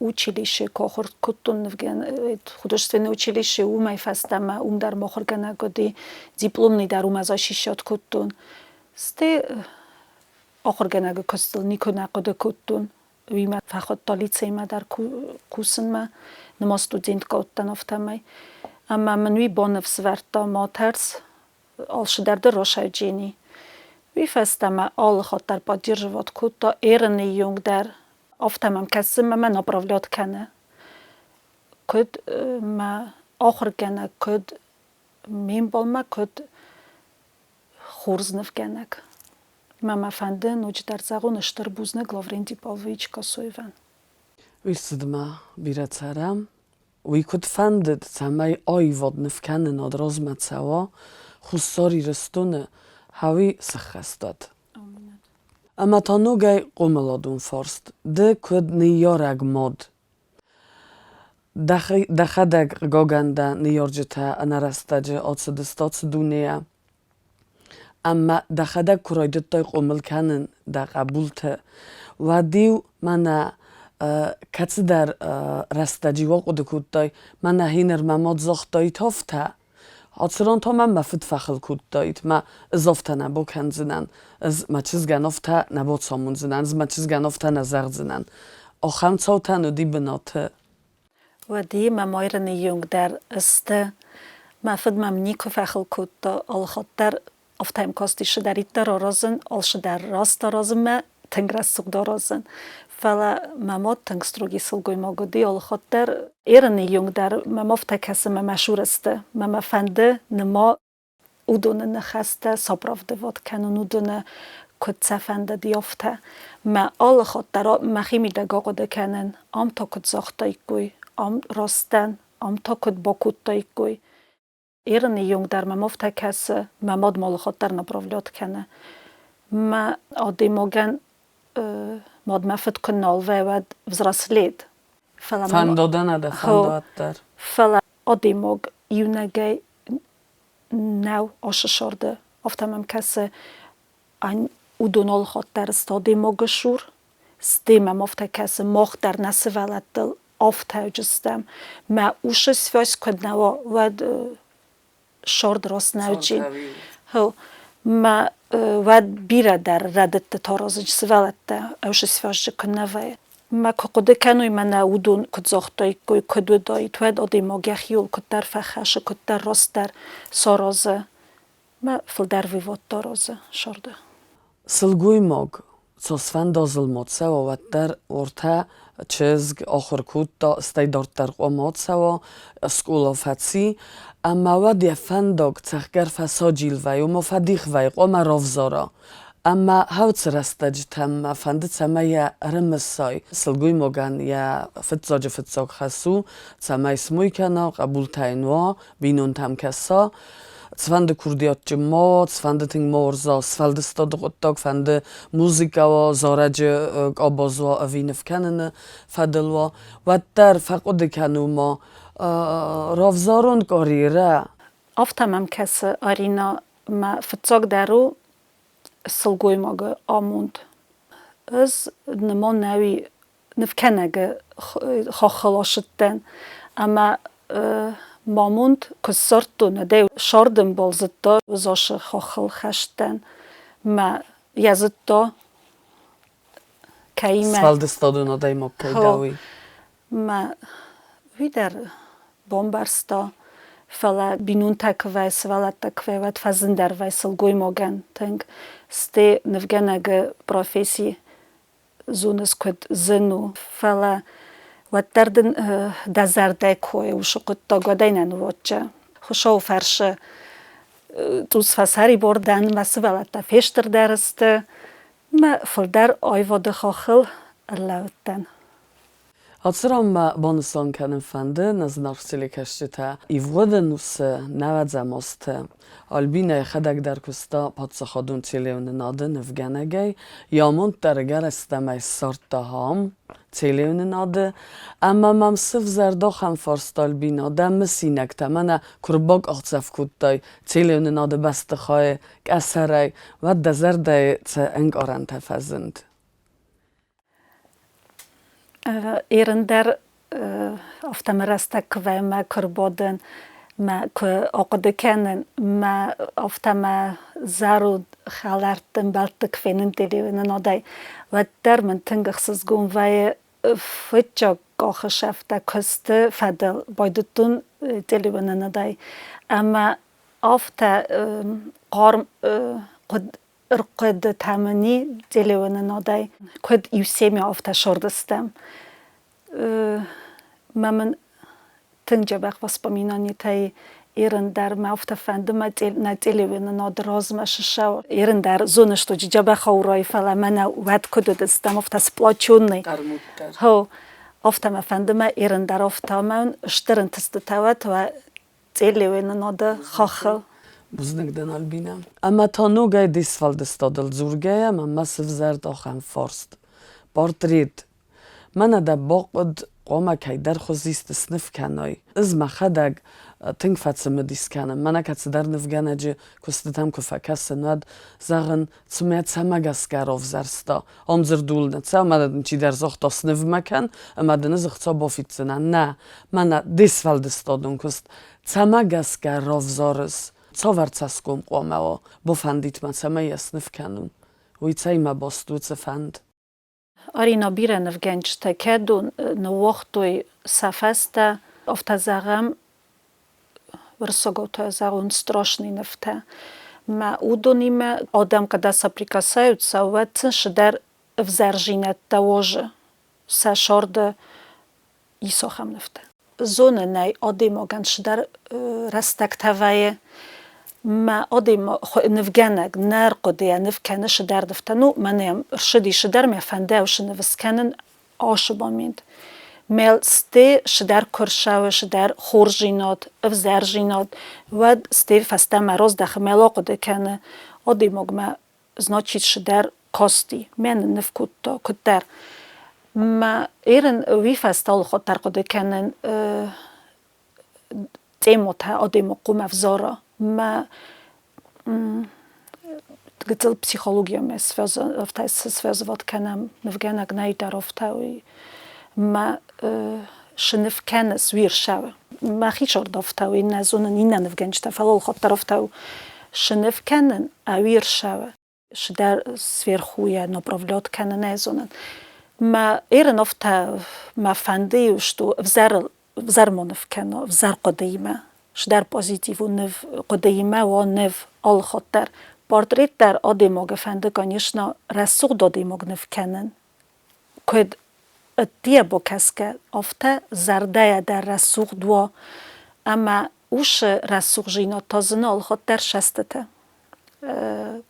училище куы ахуыр кодтон художественное училище, уымӕй фӕстӕмӕ уым дӕр махуыргӕнӕг уыди, дипломный дӕр уымӕ защищать кодтон. Стӕй ахуыргӕнӕгы куыстыл никуы нӕ хъуыды кодтон. Уыимӕ фӕхуыдта лицеймӕ дӕр кусынмӕ, нымӕ студенткӕ уыдтӕн афтӕмӕй. Ӕмӕ мын уый баныфс вӕрдта, ма тӕрс, алцыдӕр дӕр расайджени. Уый фӕстӕ мӕ алы хатт дӕр поддерживать кодта Эрыны онг дӕр. Афтӕ мӕм кӕсы мӕ мӕ направлять кӕны. Куыд мӕ ахуыргӕнӕг, куыд ме мбалмӕ, куыд хорз нывгӕнӕг. Мӕ мӕ фӕнды ноджыдӕр зӕгъон стыр бузныг Лаврентий Павлович Косоевӕн. Уый цыдмӕ бирӕ цӕрӕм. Уый куыд фӕндыд, цӕмӕй аивад нывкӕнынад размӕ цӕуа Хуссар Ирыстоны, хауи сыххӕстад. Ӕмӕ та ногӕй хъомыладон фарст. Ды куыд ныййарӕг мад, дӕхӕдӕг хъыгагӕн дӕ ныййарджытӕ ӕнӕрӕстӕджы ацыдысты ацы дунейӕ. Ӕмӕ дӕхӕдӕг куы райдыдтай хъомыл кӕнын дӕ хъӕбулты, уӕд-иу мӕнӕ кӕцыдӕр рӕстӕджы-иу ахъуыды кодтай, мӕнӕ хиныр мӕ мад загътаид афтӕ, ацыран та мӕм мӕ фыд фӕхыл кодтаид, мӕ ӕз афтӕ нӕ бакӕндзынӕн, ӕз мӕ чызгӕн афтӕ нӕ бацамондзынӕн, ӕз мӕ чызгӕн афтӕ нӕ зӕгъдзынӕн. Ахӕм цаутӕн уыди бынаты. Уӕди мӕ Майраны онг дӕр сты. Мӕ фыд мӕм никуы фӕхыл кодта, алыхатт дӕр афтӕ йӕм касти, цыдӕриддӕр аразын, алцыдӕр раст аразынмӕ, тынг рӕсугъд аразын. Фӕлӕ мӕ мад тынг строгий сылгоймаг уыди, алыхатт дӕр Эрыны онг дӕр мӕм афтӕ кӕсы, мӕ мӕ сты, мӕ мӕ фӕнды ныма уыдоны ныхӕстӕ саправдывать кӕнын, уыдоны куыд сӕ фӕндыди, афтӕ. Мӕ алы хатт дӕр мӕхимидӕг ахъуыды кӕнын, ам та куыд загътаиккой, ам раст дӕн, ам та куыд бакодтаиккой. Ирыны онг дӕр мӕм афтӕ кӕсы, мӕ мад ма алы хатт дӕр направлять кӕны. Мӕ адӕймагӕн мад мӕ фыд куы нал вӕййы, уӕд взрослеет. Фӕлӕ Фӕндо дӕ нӕ дӕ фӕндо Фӕлӕ адӕймаг иунӕгӕй нӕу ашы сӕрды. Афтӕ мӕм кӕсы, уыдон алыхатт дӕр сты адӕймагы сур. Стӕй мӕм афтӕ кӕсы, мах дӕр нӕ сывӕллӕттыл афтӕджыстӕм. Мӕ усы связь куыд нӕ уа, уӕд сӕрд раст нӕ уыди. Мӕ уӕд бирӕ дӕр рӕдыдтытӕ аразынц сывӕллӕттӕ, ӕусы связьы куы нӕ вӕййы. Мӕ куы хъуыды кӕной, мӕнӕ уыдон куыд загътаиккой, куыд уыдаид, уӕд адӕймаг йӕхиуыл куыддӕр фӕхӕсы, куыддӕр растдӕр саразы, мӕ фылдӕр выводтӕ аразы сӕрды. Сылгоймаг цасфӕнда зылмӕ цӕуа, уӕддӕр уартӕ чызг ахуыр кодта, стӕй дарддӕр хъуамӕ ацӕуа, скъола фӕци, ӕмӕ уӕд йӕ фӕндаг цӕхгӕр фӕсаджил вӕййы, ома фӕдих вӕййы, хъуамӕ равзара. Ӕмӕ хӕлцы рӕстӕджытӕм мӕ фӕнды, цӕмӕй йӕ ӕрымысай. Сылгоймагӕн йӕ фыццаджы фыццаг хӕс у, цӕмӕй смой кӕна, хъӕбултӕ йын уа, бинонтӕм кӕса. Цыфӕнды курдиатджын ма уа, цыфӕнды тынг ма уарза сфӕлдыстады хъуыддаг, фӕнды музыкӕ уа, зарӕджы къабаз уа ӕви ныв кӕныны фӕдыл уа, уӕддӕр фӕхъуыды кӕны ма равзарон карьерӕ. Афтӕ мӕм кӕсы, Аринӕ, мӕ фыццагдӕр у сылгоймагы амонд. Ӕз нымонӕуи нывкӕнӕгы хаххыл ацыдтӕн ӕмӕ мамонд куы ссардтон, уӕдӕй сӕрды ӕмбал зыдта Зосы хаххыл хӕстӕн мӕ йӕ зыдта, кӕимӕ. Сфӕлдыстадон адӕймаг кӕй дӕ, уый. Мӕ уый дӕр бамбӕрста, фӕлӕ бинонтӕ куы вӕййы, сывӕллӕттӕ куы вӕййы, уӕд фӕзындӕр вӕййы сылгоймагӕн тынг. Стӕй нывгӕнӕгы професси зоныс, куыд зын у, фӕлӕ уӕддӕр дын дӕ зӕрдӕ кой уыцы хъуыддаг уӕдӕй нӕ ныууадздзӕ. Хуыцауы фӕрсы цъус фӕсӕрибар дӕн, мӕ сывӕллӕттӕ фестырдӕр сты, мӕ фылдӕр аивады хаххыл ӕрлӕууыдтӕн. Ацы ран мӕ банысан кӕнын фӕнды, нӕ зынаргъ телекӕсджытӕ, ивгъуыд ӕнусы нӕуӕдзӕм азты Альбинӕ йӕхӕдӕг дӕр куыста паддзахадон телеуынынады нывгӕнӕгӕй, йӕ амонд дӕр ӕгӕрыстӕмӕй ссардта ам, телеуынынады. Ӕмӕ мӕм сывзӕрд ахӕм фарст, Альбинӕ, дӕ мысинӕгтӕ мӕнӕ куы рбакъахдзӕф кодтай телеуынынады бӕстыхайы къӕсӕрӕй, уӕд дӕ зӕрдӕйы цы ӕнкъарӕнтӕ фӕзынд? Ерын дӕр афтӕ мӕ рӕстӕг куы вӕййы мӕ куы рбадын, мӕ куы ахъуыды кӕнын, мӕ афтӕ мӕ зӕронд хӕлӕртты ӕмбӕлтты куы фенын телеуынынадӕй, уӕддӕр мын тынг ӕхсызгон вӕййы фыццаг къахы сӕфтӕ куысты фӕдыл байдыдтон телеуынынадӕй. Ӕмӕ афтӕ хъарм хъуыд ӕрхъуыдытӕ мын и телеуынынадӕй. Куыд иу семья афтӕ сырдыстӕм. Мӕ мын тынг дзӕбӕх воспоминанитӕй Ирын дӕр мӕ афтӕ фӕнды мӕ нӕ телеуынынады размӕ сысӕу. Ирын дӕр зоны, что дзӕбӕх аурайы, фӕлӕ мӕнӕ уӕд куыд уыдыстӕм, афтӕ сплоченный. Хо, афтӕ мӕ фӕнды мӕ Ирын дӕр афтӕ мӕн стыр ӕнтыстытӕ уӕд, уӕ телеуынынады хаххыл. Бузныг дӕн, Альбинӕ. Ӕмӕ та ногӕй де сфӕлдыстадыл дзургӕйӕ мӕнмӕ сывзӕрд ахӕм фарст. Портрет. Мӕнӕ дӕ бахъуыд, хъуамӕ кӕйдӕр хуызисты сныв кӕнай. Ӕз мӕхӕдӕг тынг фӕцымыдис кӕнын. Мӕнӕ кӕцыдӕр нывгӕнӕджы куыстытӕм куы фӕкӕсын, уӕд, зӕгъын, цымӕ цӕмӕ гӕсгӕ равзӕрста. Ам дзырдул нӕ цӕуы, мӕнӕ дын чидӕр загъта, сныв мӕ кӕн, ӕмӕ дын ӕз ӕхца бафиддзынӕн. Нӕ, мӕнӕ де сфӕлдыстадон куыст цӕмӕ гӕсгӕ равзарыс, цавӕр цӕсгом хъуамӕ уа, бафӕндид мӕ, цӕмӕй йӕ сныв кӕнон, уый цӕимӕ баст у уыцы фӕнд? Арина бирӕ нывгӕнджытӕ кӕдон ныууагътой сӕ фӕстӕ, афтӕ зӕгъӕм, уырыссагау та зӕгъон страшный нывтӕ. Мӕ уыдонимӕ адӕм когда соприкасаются, уӕд сын цыдӕр ӕвзӕрдзинӕдтӕ уозы сӕ сӕрды ис ахӕм нывтӕ. Зонын ӕй, адӕймагӕн цыдӕр рӕстӕгтӕ вӕййы. Мӕ адӕймаг нывгӕнӕг нӕ ӕрхъуыдыйӕ ныв кӕны цыдӕр нывтӕ. Ну, мӕнӕ йӕм ӕрцыди цыдӕр, мӕ фӕнды уыцы ныв скӕнын ацы момент. Мӕ сте цыдӕр куы рцӕуы, цыдӕр хорздзинад, ӕвзӕрдзинад, уӕд сте фӕстӕмӕ раздӕхы, мӕ ахъуыды кӕны, адӕймагмӕ значит цыдӕр касти, мӕ нынныв кодта куыддӕр. Мӕ Эрин уый фӕстӕ алыхатт ӕрхъуыды кӕнын темотӕ адӕмы хъуымӕ взара. Мӕ гыццыл психологиямӕ связывать кӕнӕм, нывгӕнӕг нӕй дӕр афтӕ уый. Мӕ сыныв кӕныс уый рсӕуы. Мӕхи зӕрдӕ афтӕ у, иннӕ зонын иннӕ нывгӕнджытӕ, фӕлӕ алыхатт дӕр афтӕ у. Сыныв кӕнын ӕви рсӕуы. Цыдӕр сверху йӕ направлет кӕнын ӕй зонын. Мӕ Эрин афтӕ мӕ фӕнды, что ӕвзӕрыл ӕвзӕр ма ныв кӕна, ӕвзӕр хъуыдыимӕ. Цыдӕр позитивон ныв хъуыдыимӕ уа ныв алыхатт дӕр. Портрет дӕр адӕймагы фӕнды, конечно, рӕсугъд адӕймаг ныв кӕнын. Куыд ӕддейӕ бакӕсгӕ, афтӕ зӕрдӕйӕ дӕр рӕсугъд уа ӕмӕ уыцы рӕсугъдзинад та зыны алыхатт дӕр сӕстыты.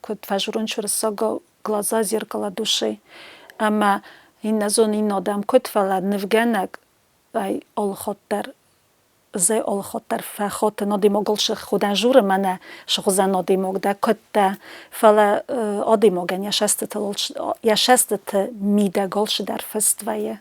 Куыд фӕзурынц уырыссагау глаза зеркало души. Ӕмӕ иннӕ зон иннӕ адӕм куыд, фӕлӕ нывгӕнӕг ӕй алыхатт дӕр Ӕз ӕй алыхатт дӕр фӕхатын, адӕймагыл сыххудӕн журы мӕнӕ сыгъуызӕн адӕймаг дӕ, куыд дӕ, фӕлӕ адӕймагӕн йӕ сӕстытыл йӕ сӕстыты мидӕг алцыдӕр фыст вӕййы.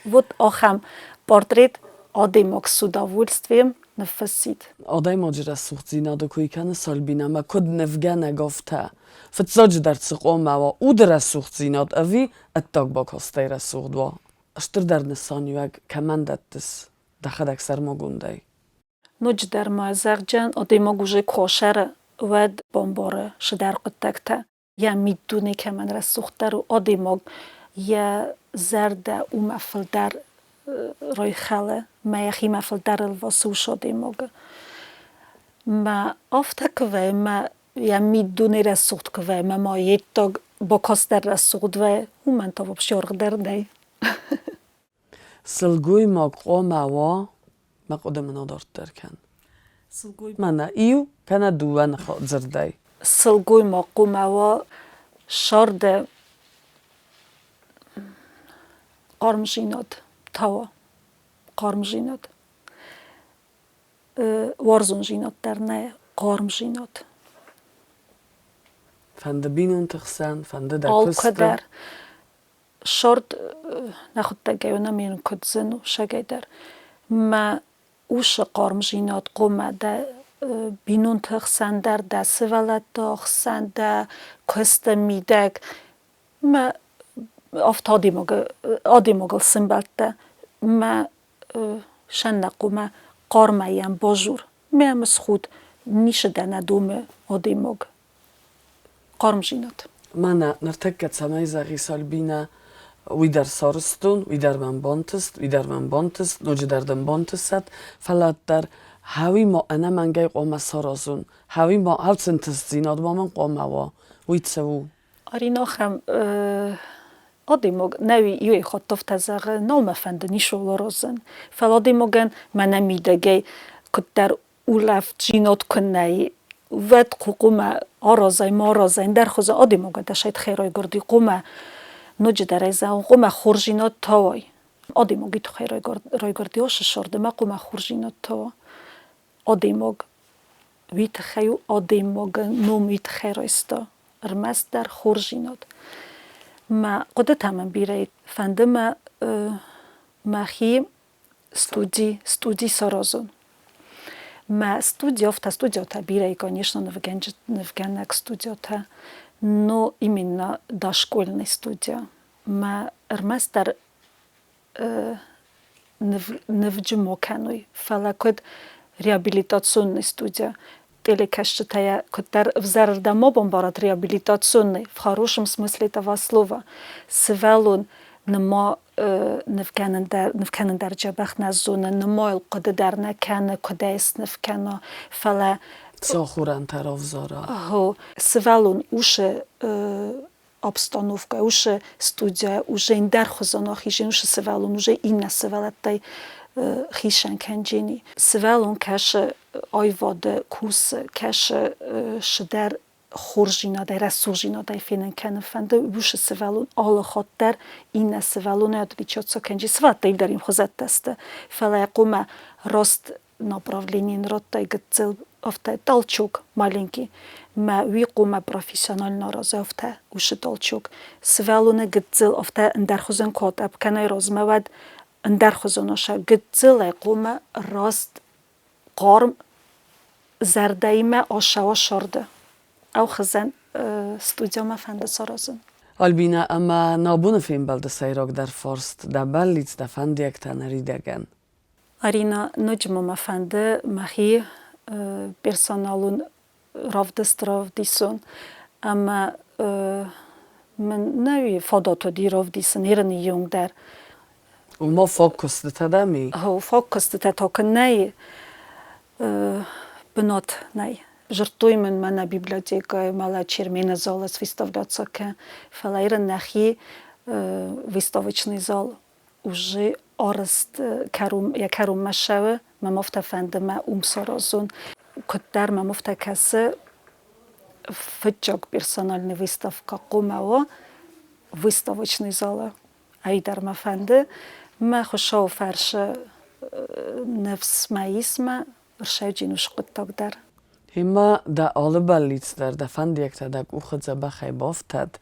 Вот ахӕм портрет адӕймаг с удовольствием ныффыссид. Адӕймаджы рӕсугъддзинады кой кӕны Сальбинӕ ӕмӕ куыд нывгӕнӕг, афтӕ. Фыццаджыдӕр цы хъуамӕ уа уды рӕсугъддзинад ӕви ӕддаг бакастӕй рӕсугъд уа? Стырдӕр нысаниуӕг кӕмӕн дӕттыс дӕхӕдӕг сӕрмагондӕй? Ноджыдӕр ма зӕгъджын, адӕймаг уже куы асӕры, уӕд бамбары цыдӕр хъуыддӕгтӕ. Йӕ миддуне кӕмӕн рӕсугъддӕр у, адӕймаг йӕ зӕрдӕ уымӕ фылдӕр райхӕлы, мӕ йӕхимӕ фылдӕр ӕлвасы ус адӕймагы. Мӕ афтӕ куы вӕййы, мӕ йӕ миддуне рӕсугъд куы вӕййы, мӕ ма йе ддаг бакаст дӕр рӕсугъд вӕййы, уымӕн та вообще аргъ дӕр нӕй. Сылгоймаг хъуамӕ уа, мӕ хъуыды мын адарддӕр кӕн. Мӕнӕ иу кӕнӕ дыууӕ дзырдӕй. Сылгоймаг хъуамӕ уа сӕрды хъармдзинад тауа, хъармдзинад. Уарзондзинад дӕр нӕ, хъармдзинад. Фӕнды бинонты хсӕн, фӕнды дӕ куысты. Алкӕдӕр. Сорд нӕхуыдтӕгӕй уынӕм ин куыд зын у сӕгӕй дӕр. Мӕ усы хъармдзинад хъуамӕ дӕ бинонты хсӕн дӕр, дӕ сывӕллӕтты хсӕн, дӕ куысты мидӕг. Мӕ афтӕ адӕймагыл сӕмбӕлдтӕ. Мӕ сӕннӕ хъуамӕ хъармӕй йӕм базур. Мӕ схуд ницы дӕ нӕ домы адӕймаг. Хъармдзинад. Мӕнӕ ныртӕккӕ цӕмӕй зӕгъис, Альбинӕ, уый дӕр сарӕзтон, уый дӕр мӕм бантыст, уый дӕр мӕм бантыст, ноджыдӕр дын бантысӕд, фӕлӕ уӕддӕр хӕуи ма ӕнӕмӕнгӕй хъуамӕ саразон, хӕуи ма ӕнтыстдзинад ма мын хъуамӕ уа, уый цы у? Арина ахӕм адӕймаг нӕуи иуӕй хатт афтӕ зӕгъы, нал мӕ фӕнды ницыуал аразын. Фӕлӕ адӕймагӕн мӕнӕ мидӕгӕй куыддӕр улӕфтдзинад куы нӕй, уӕд хъуамӕ аразай, ма аразай, ӕндӕр хуызы адӕймагӕн та сайд хӕрайгуырди хъуамӕ ноджыдӕр ӕй зӕгъон, хъуамӕ хорздзинад тауай. Адӕймаги туххӕй райгуырди асы сӕрды ма хъуамӕ хорздзинад тауа. Адӕймаг уый тыххӕй у адӕймагы ном уый тыххӕй райста. Ӕрмӕстдӕр хорздзинад. Мӕ хъуыдытӕ мӕм бирӕ фӕнды мӕ мӕхи студи, студи саразын. Мӕ студиофтӕ, студиотӕ бирӕ, конечно, нывгӕнӕг студиотӕ, но именно дошкольный студия. Мӕ ӕрмӕстдӕр нывджы мо кӕной, фӕлӕ куыд реабилитационный студия. Телекӕсджытӕ куыддӕр ӕвзӕрырдӕм ма бамбарат реабилитационный, в хорошем смысле этого слова. Сывӕллон ныма нывкӕнын дӕр, нывкӕнын дӕр дзӕбӕх нӕ зоны, нымайыл хъуыды дӕр нӕ кӕны, куыдӕй сныв кӕна, фӕлӕ Цахурӕнтӕ равзара. Гъо, сывӕллон усы обстановкӕ, усы студия уже ӕндӕрхуызон ахизын, усы сывӕллон уже иннӕ сывӕллӕттӕй хицӕн кӕнджени. Сывӕллон кӕсы аивады курсы, кӕсы цыдӕр хорздзинадӕй, рӕсугъддзинадӕй фенын кӕнын фӕнды, уыцы сывӕллон алы хатт дӕр иннӕ сывӕллонӕй отличаться кӕнджи. Сывӕллӕттӕ дӕр ин хуызӕттӕ сты, фӕлӕ хъуамӕ раст направление радтай гыццыл афтӕ толчок маленький. Мӕ уый хъуамӕ профессионально араза афтӕ уыцы толчок. Сывӕллоны гыццыл афтӕ ӕндӕрхуызон куы атъӕпп кӕнай размӕ, уӕд ӕндӕрхуызон аша. Гыццылӕй хъуамӕ раст хъарм зӕрдӕимӕ ацӕуа сӕрды. Ӕвхызӕн студиомӕ фӕнды саразын. Альбинӕ, ӕмӕ нӕ абоны фембӕлды сӕйрагдӕр фарст дӕ бӕллиц, дӕ фӕндиӕгтӕ ныридӕгӕн. Арина, ноджы ма мӕ фӕнды мӕхи персоналон равдыст равдисон ӕмӕ мын нӕуи фадат уыди равдисын Ирыны иунг дӕр. Уымӕ фаг куыстытӕ дӕм и? Фаг куыстытӕ та куы нӕй, бынат нӕй. Дзырдтой мын мӕнӕ библиотекӕйы мӕлӕ Чермены залы свиставляться кӕ, фӕлӕ Ирын нӕхи выставочный зал уже арӕзт йӕ кӕронмӕ ссӕуы, мӕм афтӕ фӕнды мӕ уым саразон. Куыддӕр мӕм афтӕ кӕсы, фыццаг персональный выставкӕ хъуамӕ уа выставочный залы. Ай дӕр мӕ фӕнды. Мӕ Хуыцауы фӕрсы. Ныфс мӕ ис мӕ рсӕджын ус хъуыддаг дӕр. Гъемӕ дӕ алы бӕллиц дӕр, дӕ фӕндиӕгтӕ дӕ къухы дзӕбӕхӕй бафтӕд.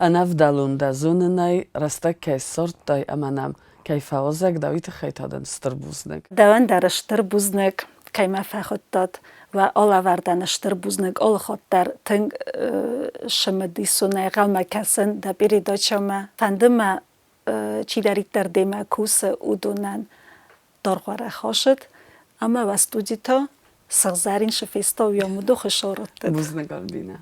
Ӕнӕвдӕлон дӕ зонынӕй, рӕстӕг кӕй ссардтай ӕмӕ нӕм кӕй фӕуазӕг дӕ, уый тыххӕй та дын стыр бузныг. Дӕуӕн дӕр стыр бузныг, кӕй мӕ фӕхуыдтат. Уӕ алӕвӕрдӕн стыр бузныг алы хатт дӕр тынг цымыдисонӕй ӕнхъӕлмӕ кӕсын дӕ передачӕмӕ. Фӕнды мӕ чидӕриддӕр демӕ кусы, уыдонӕн даргъуӕрӕх асыд ӕмӕ уӕ студи та сыгъзӕрин сыфестау йӕ мудухы сарӕдтыд. Бузныг, Альбинӕ.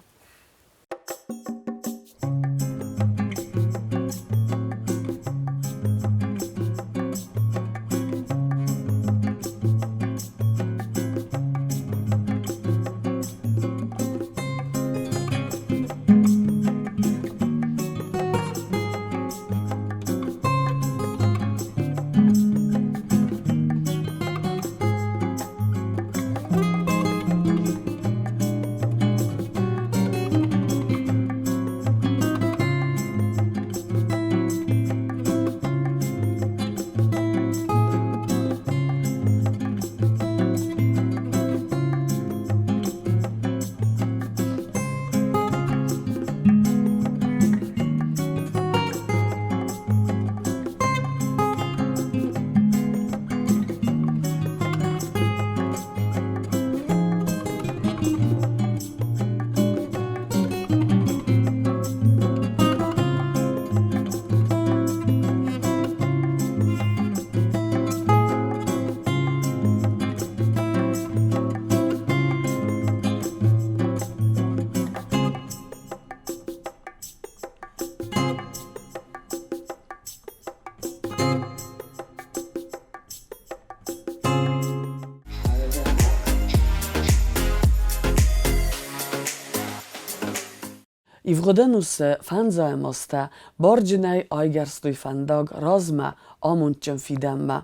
Ивгъуыд ӕнусы фӕндзайӕм азтӕ барджынӕй айгӕрстой фӕндаг размӕ, амондджын фидӕнмӕ.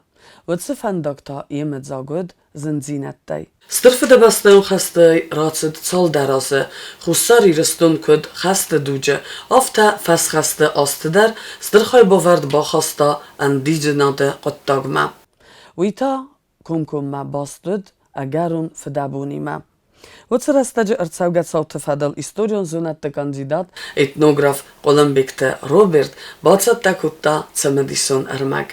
Уыцы фӕндаг та йемыдзаг уыд зындзинӕдтӕй. Стыр Фыдыбӕстӕйон хӕстӕй рацыд цалдӕр азы. Хуссар Ирыстон куыд хӕсты дуджы, афтӕ фӕсхӕсты азты дӕр стыр хайбавӕрд бахаста ӕндидзынады хъуыддагмӕ. Уый та комкоммӕ баст уыд ӕгӕрон фыдӕбонимӕ. Уыцы рӕстӕджы ӕрцӕугӕ цауты фӕдыл историон зонӕдты кандидат, этнограф Хъуылымбегты Роберт бацӕттӕ кодта цымыдисон ӕрмӕг.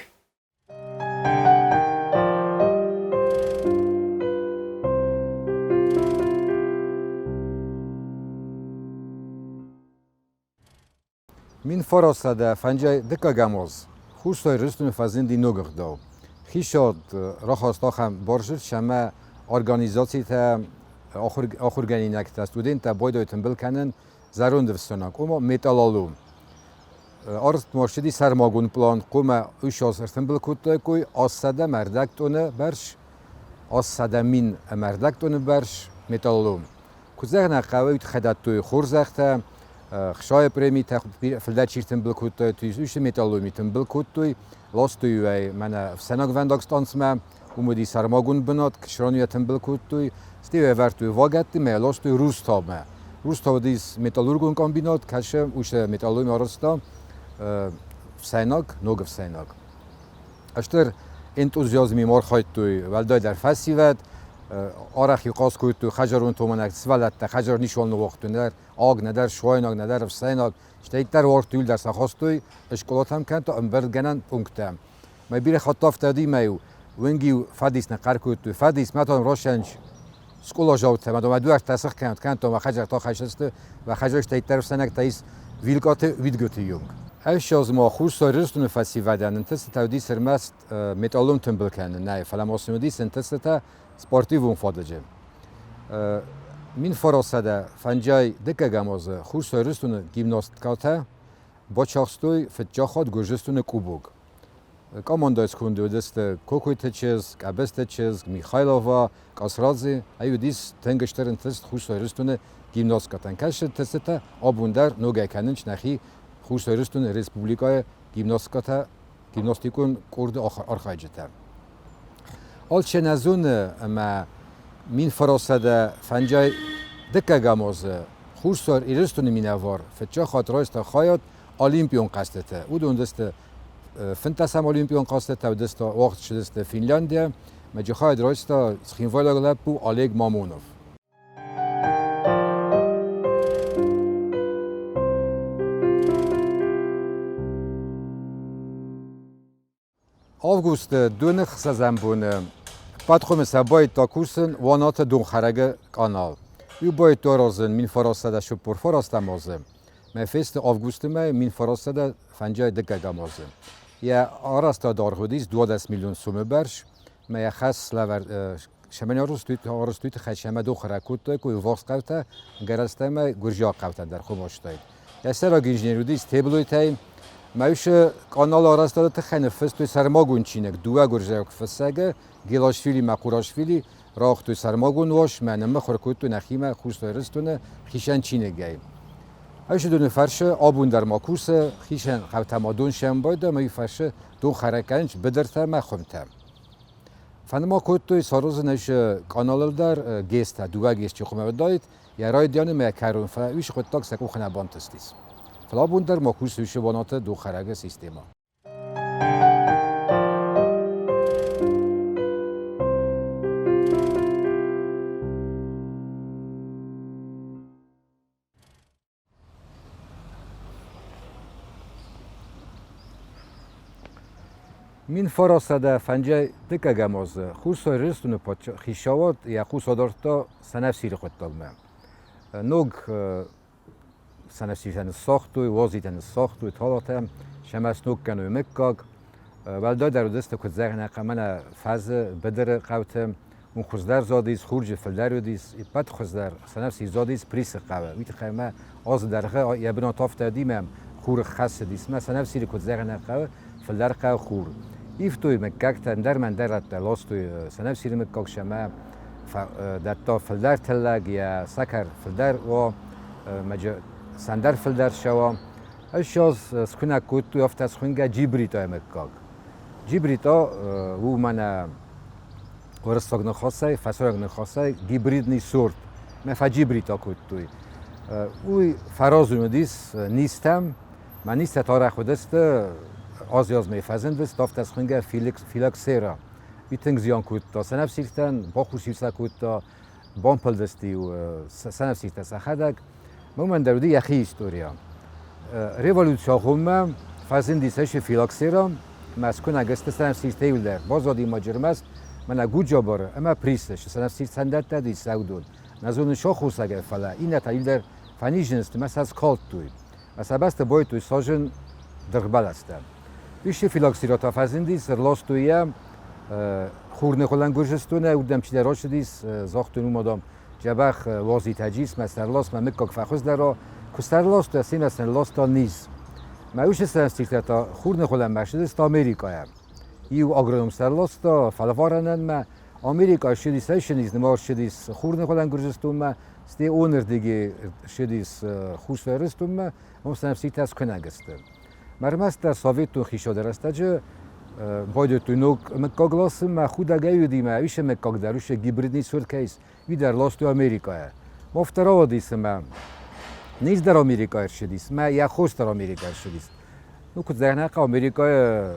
1950 дыккӕгӕм аз Хуссар Ирыстоны фӕзынди ног ӕгъдау. Хицауад рахаста ахӕм бардзырд, ӕмӕ организацитӕ, ахуыргӕнинӕгтӕ, студенттӕ байдайой тымбыл кӕнын зӕронд ӕфсӕнаг, ома металлолом. Арӕзт ма ссыди сӕрмагонд план, хъуамӕ уыщаз ӕртымбыл кодтаиккой 800 ӕмӕ ӕрдӕг тонны бӕрц, 800 мин ӕмӕ ӕрдӕг тонны бӕрц металлолом. Куыд зӕгъын ӕй хъӕуы, уый тыххӕй дӕттой хорзӕхтӕ, хсайы премитӕ фылдӕр чи ртымбыл кодтой, уыцы металлоломи тымбыл кодтой, ластой ӕй мӕнӕ ӕфсӕнагвӕндаг станцмӕ, уым уыди сӕрмагонд бынат, ксран йӕ тымбыл кодтой, стӕй ӕвӕрдтой вагӕтты мӕ ластой Рустаумӕ. Рустау уыдис металлургон комбинат, кӕсы, уыцы металлургон арӕзта ӕфсӕйнаг, ног ӕфсӕйнаг. Стыр энтузиазмимӕ архайдтой уӕлдайдӕр фӕсивӕд, арӕх-иу хъаст кодтой хӕдзарон томанӕг сывӕллӕттӕ хӕдзар ничуал ныууагътой, нӕдӕр аг, нӕдӕр суайнаг, нӕдӕр ӕфсӕйнаг, стӕй дӕр уарзтой дӕр сӕ хастой скъолатӕм кӕнӕ та ӕмбырдгӕнӕн пункттӕм. Мӕ бирӕ хатт афтӕ уыди, уынг-иу фӕдис нӕ хъӕр кодтой, фӕдис, мӕ та росӕнч скъоладзаутӕ, мӕ мӕ дуӕрттӕ сых кӕнут, кӕнут, мӕ хӕдзӕрттӕ хӕссысты, мӕ хӕдзӕрттӕй ӕфсӕнӕгтӕ ис Вилкъаты уидгуыты юнг. Ӕссӕдз ма Хуссар Ирыстоны фӕсивӕдӕн ӕнтыстытӕ уыдис ӕрмӕст металлон тымбыл кӕнын нӕй, фӕлӕ ма сын уыдис ӕнтыстытӕ спортивон фадыджы. 1950 дыккӕгӕм азы Хуссар Ирыстоны гимнасткӕтӕ бацахстой фыццаг Гуырдзыстоны кубок. Командӕйы сконды уыдысты Кокойты чызг, Къӕбысты чызг, Михайлова, Къасрадзе. Ай уыдис тынг стыр ӕнтыст Хуссар Ирыстоны гимнасткӕтӕн. Кӕсы тыстытӕ абон дӕр ногӕй кӕнынц нӕхи Хуссар Ирыстоны республикӕйы гимнасткӕтӕ, гимнастикон къорды архайджытӕ. Алчи нӕ зоны, ӕмӕ 1950 дыккӕгӕм азы Хуссар Ирыстоны минӕвар фыццаг хатт райста хайад Олимпион хъӕзтыты. Уыдон уыдысты 15 олимпион хъӕзтытӕ уыдысты уагъд ссыдысты Финляндийӕ, ӕмӕ джы хайад райста цхинвайлаг лӕппу Олег Мамонов. Августы доны хсӕзӕм боны Патхъуымы сӕ байдта кусын Уанаты донхӕрӕгы къанал. Иу байдта аразын 1949 азы, мӕ фесты августы мӕй 1952 азы. Йӕ арӕзтад аргъ уыдис 12 миллион сомы бӕрц, мӕ йӕ хӕс лӕвӕрд Шаман арӕзтой тыххӕй сӕмӕ дохӕрӕг кодтой, куы ввахс хъӕутӕ, гӕрӕзтӕ ӕмӕ гуырдзиаг хъӕутӕ дӕр хуымостой. Йӕ сӕйраг инженер уыдис Теблойтӕй. Мӕ къаналы арӕзтады тыххӕй ныффыстой сӕрмагонд чиныг дыууӕ гуырдзиаг фыссӕгы Гелашвили мӕ Хъурашвили рауагътой сӕрмагонд уаз мӕ ныммыхуыр кодтой нӕхимӕ Хуссар Ирыстоны хицӕн чиныгӕй. Ӕвзидоны фӕрсы абон дӕр ма кусы, хицӕн хъӕутӕ ма дон сӕмбӕлд ӕмӕ уый фӕрсы дон хӕрӕг быдыртӕ ӕмӕ хуымтӕ. Фӕныма кодтой саразын ис къаналыл дӕр ГЭС-тӕ, дыууӕ ГЭС чи хъуамӕ уыдаид, йӕ райдианы мӕ кӕрон, фӕлӕ уый хъуыддаг сӕ къухы нӕ бантыстис. Фӕлӕ абон дӕр ма кусы уыцы бынаты дохӕрӕгы системӕ. 1905 дыккӕгӕм азы Хуссар Ирыстоны хицауад йӕ хъус адардта сӕнӕфсиры хъуыддагмӕ. Ног сӕнӕфсиртӕ ныссагътой, уазитӕ ныссагътой, талатӕ, сӕмӕ сног кӕной мыггаг. Уӕлдайдӕр уыдысты, куыд зӕгъын, мӕнӕ фӕзы, быдыры хъӕуты уым хуыздӕр задис, хурджы фылдӕр уыдис, ӕппӕт хуыздӕр сӕнӕфсир задис Присы хъӕуы. Уый тыххӕй мӕ азы дӕргъы йӕ бынат афтӕ уыди мӕм хуры хӕцыдис. Мӕ сӕнӕфсиры куыд зӕгъын хъӕуы, фылдӕр хъӕуы хур. Ивтой мыггӕгтӕ, ӕндӕр мӕ ӕндӕр рӕттӕ ластой сӕнӕфсиры мыггаг сӕмӕ дӕтта фылдӕр тыллӕг, йӕ сӕкӕр фылдӕр уа, сӕндӕр фылдӕр ссӕуа. Ссӕдз скуынӕг кодтой афтӕ схуынгӕ джибритъайы мыггаг. Джибритъа у мӕнӕ уырыссаг ныхасӕй, фӕсарӕйнаг ныхасӕй гибридный сорт. Мӕ фӕджибритъа кодтой. Уый фӕразон уыдис низтӕм. Мӕ низтӕ тарӕх уыдысты, аз-азмӕ фӕзындысты, афтӕ схуынгӕ филоксера. Уый тынг зиан кодта сӕнӕфсиртӕн, бахус-иу сӕ кодта, бампылдысты-иу сӕнӕфсиртӕ сӕхӕдӕг. Уымӕн дӕр уыди йӕхи история. Революцийы агъоммӕ фӕзындис ӕсы филоксера, Мӕскуынаг сты сӕнӕфсиртӕ иуылдӕр. Баззади ма Джермӕст, мӕнӕ Гуджабары ӕмӕ Присы сӕнӕфсир сӕндӕттӕ ис сӕудон. Нӕ зонын сахосагӕй, фӕлӕ иннӕтӕ иуылдӕр фӕнизын сты мӕ сӕ скалдтой. Мӕ сӕ бӕсты байдтой сажын дыргъбӕлӕстӕ. Исты филоксера та фӕзындис, ӕрластой йӕ хурныгуылӕн Гуырдзыстонӕй, уырдӕм чидӕр рацыдис, загътой уым адӕм, дзӕбӕх уазитӕ джис, мӕ сӕрлас, мӕ мыггаг фӕхуыздӕр Куы сӕрласта, семӕ сӕрласта низ. Мӕ уыцы сӕнститӕ та хурныгуылӕнмӕ ссыдысты Америкӕйӕ. Иу агроном сӕрласта фӕлварӕнӕн мӕ Америкӕйы ссыдис ӕссыдис, нымӕ ссыдис хурныгуылӕн Гуырдзыстонмӕ, стӕй онырдыги ссыдис Хуссар Ирыстонмӕ, уым сӕнӕфсиртӕ скуынӕг сты. Ӕрмӕстдӕр советон хицауады рӕстӕджы байдыдтой ног мыггаг ласын, мӕ худӕгӕй уыди мӕ уыцы мыггаг дӕр, уыцы гибридный сорт кӕй ис, уый дӕр ластой Америкӕйӕ. Афтӕ рауадис ӕмӕ низ дӕр Америкӕйӕ ӕрцыдис, мӕ йӕ хос дӕр Америкӕйӕ ӕрцыдис. Ну, куыд зӕгъын хъӕуы, Америкӕйы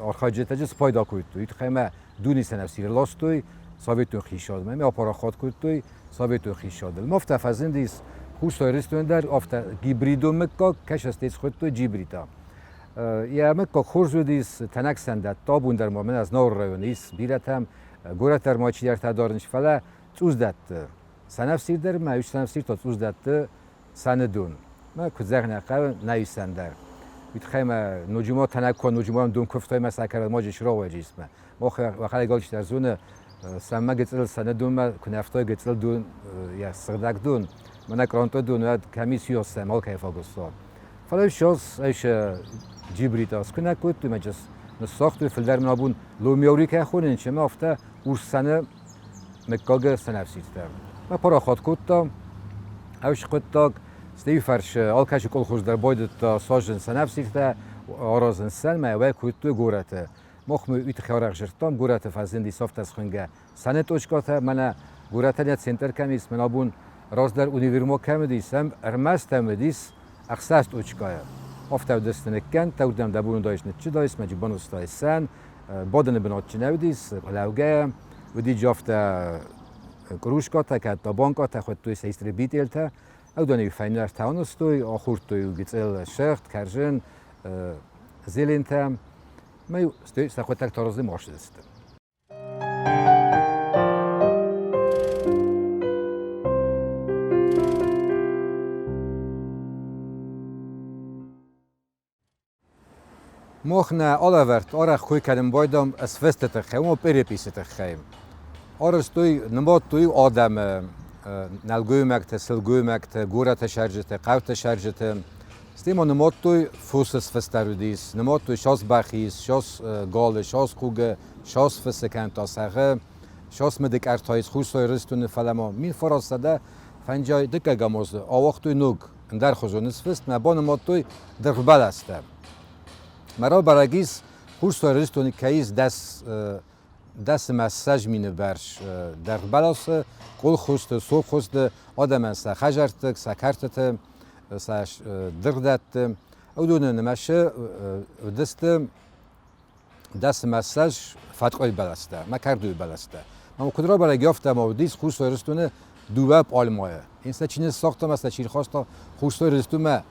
архайджытӕ дзы спайда кодтой, уый тыххӕй мӕ дуне сӕнӕфсир ластой советон хицауадмӕ, ӕмӕ апарахат кодтой советон хицауадыл. Афтӕ фӕзындис Хуссар Ирыстон дӕр, афтӕ гибридон мыггаг, кӕсӕстӕй схуыдтой джибрита. Йӕ мыггаг хорз уыдис, тӕнӕг сӕндӕтты абон дӕр ма мӕнӕ Знауыры районы ис бирӕтӕм, горӕт дӕр ма чидӕртӕ дарынц, фӕлӕ цъус дӕтты. Сӕнӕфсир дӕр ма ис сӕнӕфсир та цъус дӕтты сӕны дон. Мӕ куыд зӕгъын хъӕуы, нӕ ис сӕн дӕр. Уый тыххӕй мӕ ноджы ма тӕнӕг куы ноджы ма дон куывтой мӕ сӕкӕр ма джи исмӕ. Мах уӕхӕдӕг алчидӕр зоны, сӕнмӕ гыццыл сӕны донмӕ куы нӕ ӕфтой гыццыл дон, йӕ сыгъдӕг дон, мӕнӕ къронто дон, уӕд кӕм ис сӕм алкӕй фӕгуысто. Фӕлӕ ссӕдз ӕй джибритӕ скуынӕг кодтой мӕ ныссагътой, фылдӕр мын абон ломеури кӕй хонынц, ӕмӕ афтӕ урс сӕны мыггагы сӕнӕфсиртӕ. Мӕ парахат кодта ӕвс хъуыддаг, стӕй фӕрсы алкӕцы колхоз дӕр байдыдта сажын сӕнӕфсиртӕ аразын сӕн, мӕ уӕй кодтой горӕты. Мах мы уый тыххӕй арӕх зыдтам, горӕты фӕзынди афтӕ схуынгӕ сӕны точкӕтӕ, мӕнӕ горӕтӕн йӕ центр кӕм ис, мӕн абон раздӕр универмаг кӕм уыдис, ӕм ӕрмӕст ӕм уыдис ӕхсӕз точкӕйы. Афтӕ уыдысты ныккӕндтӕ, уырдӕм дӕ бон уыдаис ныччыдаис, мӕ банызтаис сӕн, бадыны бынат чи нӕ уыдис, лӕугӕйӕ. Уыди афтӕ кружкатӕ, кӕд табанкъатӕ хуыдтой сӕ истребительтӕ. Уыдон-иу фӕйнӕртӕ анызтой, ахордтой гыцъыл сыгъд, кӕрзын, зелентӕ. Мӕ стӕй сӕхуӕдӕг таразы маршдысты. Мах нӕ алӕвӕрд арӕх кой кӕнын байдам СВС-ты тыххӕй, ома переписы тыххӕй. Арӕзтой, нымадтой адӕмы, нӕлгоймӕгты, сылгоймӕгты, горӕты цӕрджыты, хъӕуты цӕрджыты. Стӕй ма нымадтой фосы сфыстӕр уыдис, нымадтой сас бӕхы ис, сас галы, сас хъугы, сас фысы кӕнӕ та сӕгъы, сас мыды къӕрта ис Хуссар Ирыстоны, фӕлӕ ма 1950 дыккӕгӕм азы ауагътой ног ӕндӕрхуызон сфыст, мӕ банымадтой дыргъбӕлӕстӕ. Мӕ рабӕрӕг ис, Хуссар Ирыстоны кӕй ис 10 ӕмӕ 20 мины бӕрц дыргъбӕласы, къулхуызты, сокхуызты, адӕмӕн сӕ хӕдзӕртты, сӕ кӕртыты, сӕ дыргъдӕтты. Уыдоны нымӕцы уыдысты 10 ӕмӕ 20 фӕткъуыйы бӕлӕстӕ, мӕ кӕрдойы бӕлӕстӕ. Ӕмӕ куыд рабӕрӕг, афтӕ ма уыдис Хуссар Ирыстоны дыууӕ пъалмӕйы. Сӕ чи ныссагъта ӕмӕ сӕ чи рхаста Хуссар Ирыстонмӕ,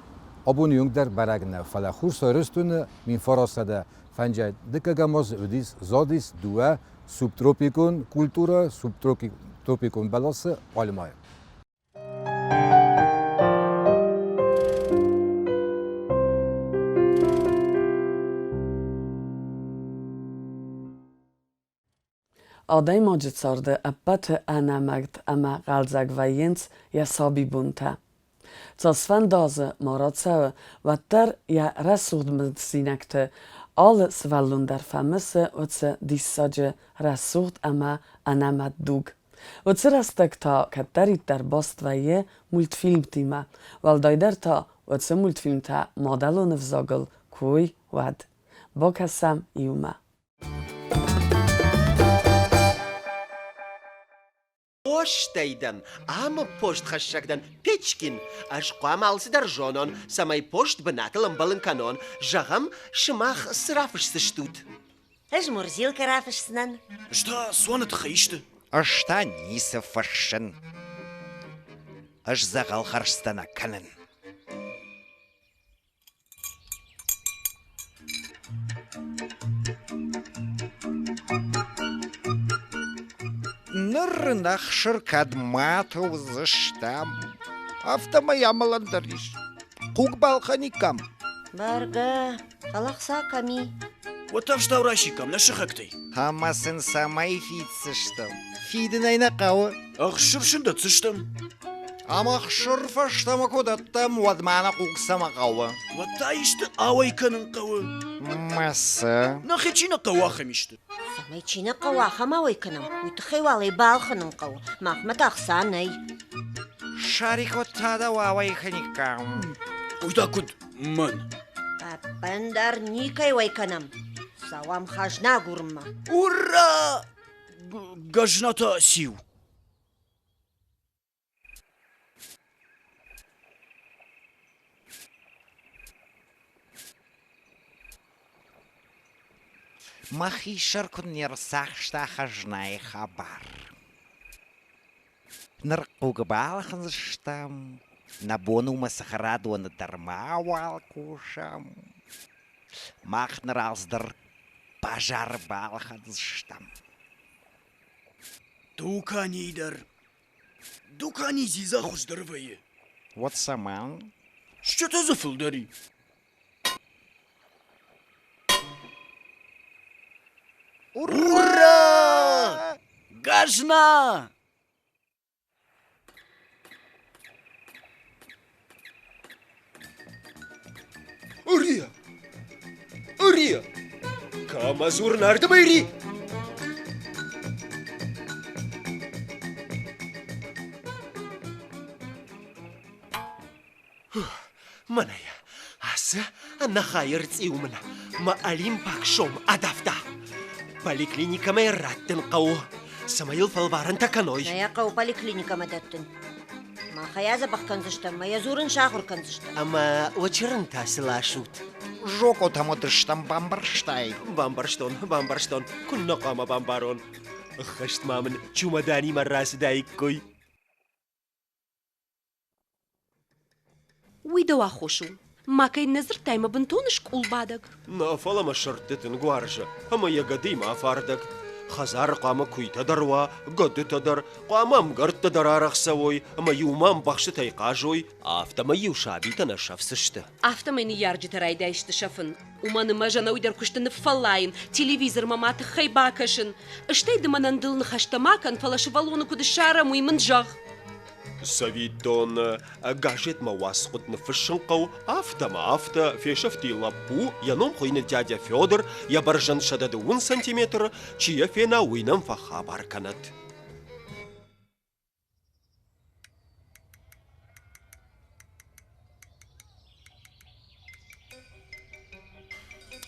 абоны онг дӕр бӕрӕг нӕу. Фӕлӕ Хуссар Ирыстоны 1950 дыккӕгӕм аз уыдис задис дыууӕ субтропикон культурӕ, субтропикон бӕласы пъалмӕйы. Адӕймаджы царды ӕппӕты ӕнӕмӕт ӕмӕ хъӕлдзӕг вӕййынц йӕ сабибонтӕ. Цасфӕнды азы ма рацӕуы, уӕддӕр йӕ рӕсугъд мысинӕгты алы сывӕллон дӕр фӕмысы уыцы диссаджы рӕсугъд ӕмӕ ӕнӕмӕт дуг. Уыцы рӕстӕг та кӕддӕриддӕр баст вӕййы мультфильмтимӕ, уӕлдайдӕр та уыцы мультфильмтӕ мадӕлон ӕвзагыл куы уой, уӕд. Бакӕсӕм иумӕ. Постӕй дӕн, ӕмӕ постхӕссӕг дӕн, Печкин. Ӕз хъуамӕ алцыдӕр зонон, цӕмӕй пост бынатыл ӕмбӕлын кӕнон. Зӕгъӕм, сымах цы рафысдзыстут? Ӕз Мурзилкӕ рафысдзынӕн. Ӕз та цуаны тыххӕй исты. Ӕз та ницы фыссын. Ӕз дзӕгъӕл хӕрзтӕ нӕ кӕнын. Ныр ын ӕхсыр кӕдмӕ уыдзыстӕм, афтӕмӕй амӕлӕн дӕр ис. Хъуг балхӕниккам. Бӕргӕ, фӕлӕ хца кӕм и? Уӕд та ӕфстау райсиккам нӕ сыхӕгтӕй. Ӕмӕ сын цӕмӕй фиддзыстӕм? Фидын ӕй нӕ хъӕуы. Ӕхсыр сын дӕтдзыстӕм. Ӕмӕ хсыр фӕстӕмӕ куы дӕттӕм, уӕд ма нӕ хъуг цӕмӕ хъӕуы? Уӕд та исты ауӕй кӕнын хъӕуы. Мӕ цы? Нӕхи чи нӕ хъӕуы, ахӕм исты. Цӕмӕй чи нӕ хъӕуы, ахӕм ауӕй кӕнӕм, уый тыххӕй уал ӕй балхӕнын хъӕуы. Махмӕ та ӕхца нӕй. Шарик та дӕ ауӕй кӕниккам. Уый та куыд мӕн? Ӕппындӕр никӕй уӕй кӕнӕм. Цӕуӕм хӕзна агурынмӕ. Ура! Газна та циу? Мӕхи сӕр куыд не рцахста хӕзнайы хабар. Ныр хъуг балхӕндзыстӕм, нӕ бон у мӕ цӕхӕрадоны дӕр мауал кусӕм. Мах ныр алцыдӕр базары балхӕндзыстӕм. Дуканийы дӕр. Дукани дзидза хуыздӕр вӕййы. Уӕд цӕмӕн? Стджытӕ дзы фылдӕр и. Ура! Газна! Ырия! Ырия! Кӕмӕ дзурын ардӕм ӕри? Мӕнӕ ацы ӕнӕхайыр цъиу мын мӕ олимпаг сом адавта. Поликлиникӕмӕ йӕ раттын хъӕуы, цӕмӕй йыл фӕлварӕнтӕ кӕной. Нӕ йӕ хъӕуы поликлиникӕмӕ дӕттын. Мах ӕй адзӕбӕх кӕндзыстӕм ӕмӕ йӕ дзурын сахуыр кӕндзыстӕм. Ӕмӕ уӕ чырын та цы ласут? Зокъотӕм уыдыстӕм, бамбӕрстай? Бамбӕрстон, бамбӕрстон. Куыннӕ хъуамӕ бамбарон? Ӕххӕст ма мын чумӕданимӕ рацыдаиккой. Уый дӕу аххос у. Макӕй нӕ дзырдтай мӕ бынтон скъулбадӕг. Нӕ, фӕлӕ мӕ сырдты тынг уарзы, ӕмӕ йӕ гӕдыимӕ афардӕг. Хӕдзары хъуамӕ куыйтӕ дӕр уа, гӕдытӕ дӕр, хъуамӕ ӕмгӕрттӕ дӕр арӕх цӕуой ӕмӕ иумӕ ӕмбӕхстытӕй хъазой, афтӕмӕй-иу сабитӕ нӕ сӕфдзысты. Афтӕмӕй ныййарджытӕ райдайсты сӕфын. Уымӕн ӕмӕ ӕз ӕнӕуый дӕр куысты ныффӕллайын, телевизормӕ ма тыххӕй бакӕсын. Стӕй ды мӕнӕн дыл ныхӕстӕ ма кӕн, фӕлӕ сывӕллоны куыд ссарӕм, уый мын зӕгъ. Цӕвиттон, газетмӕ уацхъуыд ныффыссын хъӕуы, афтӕ ма афтӕ фесӕфти лӕппу, йӕ ном хуыйны дядя Федор, йӕ бӕрзӕнд 110 сантиметры, чи йӕ фена, уый нӕм фӕхабар кӕнӕд.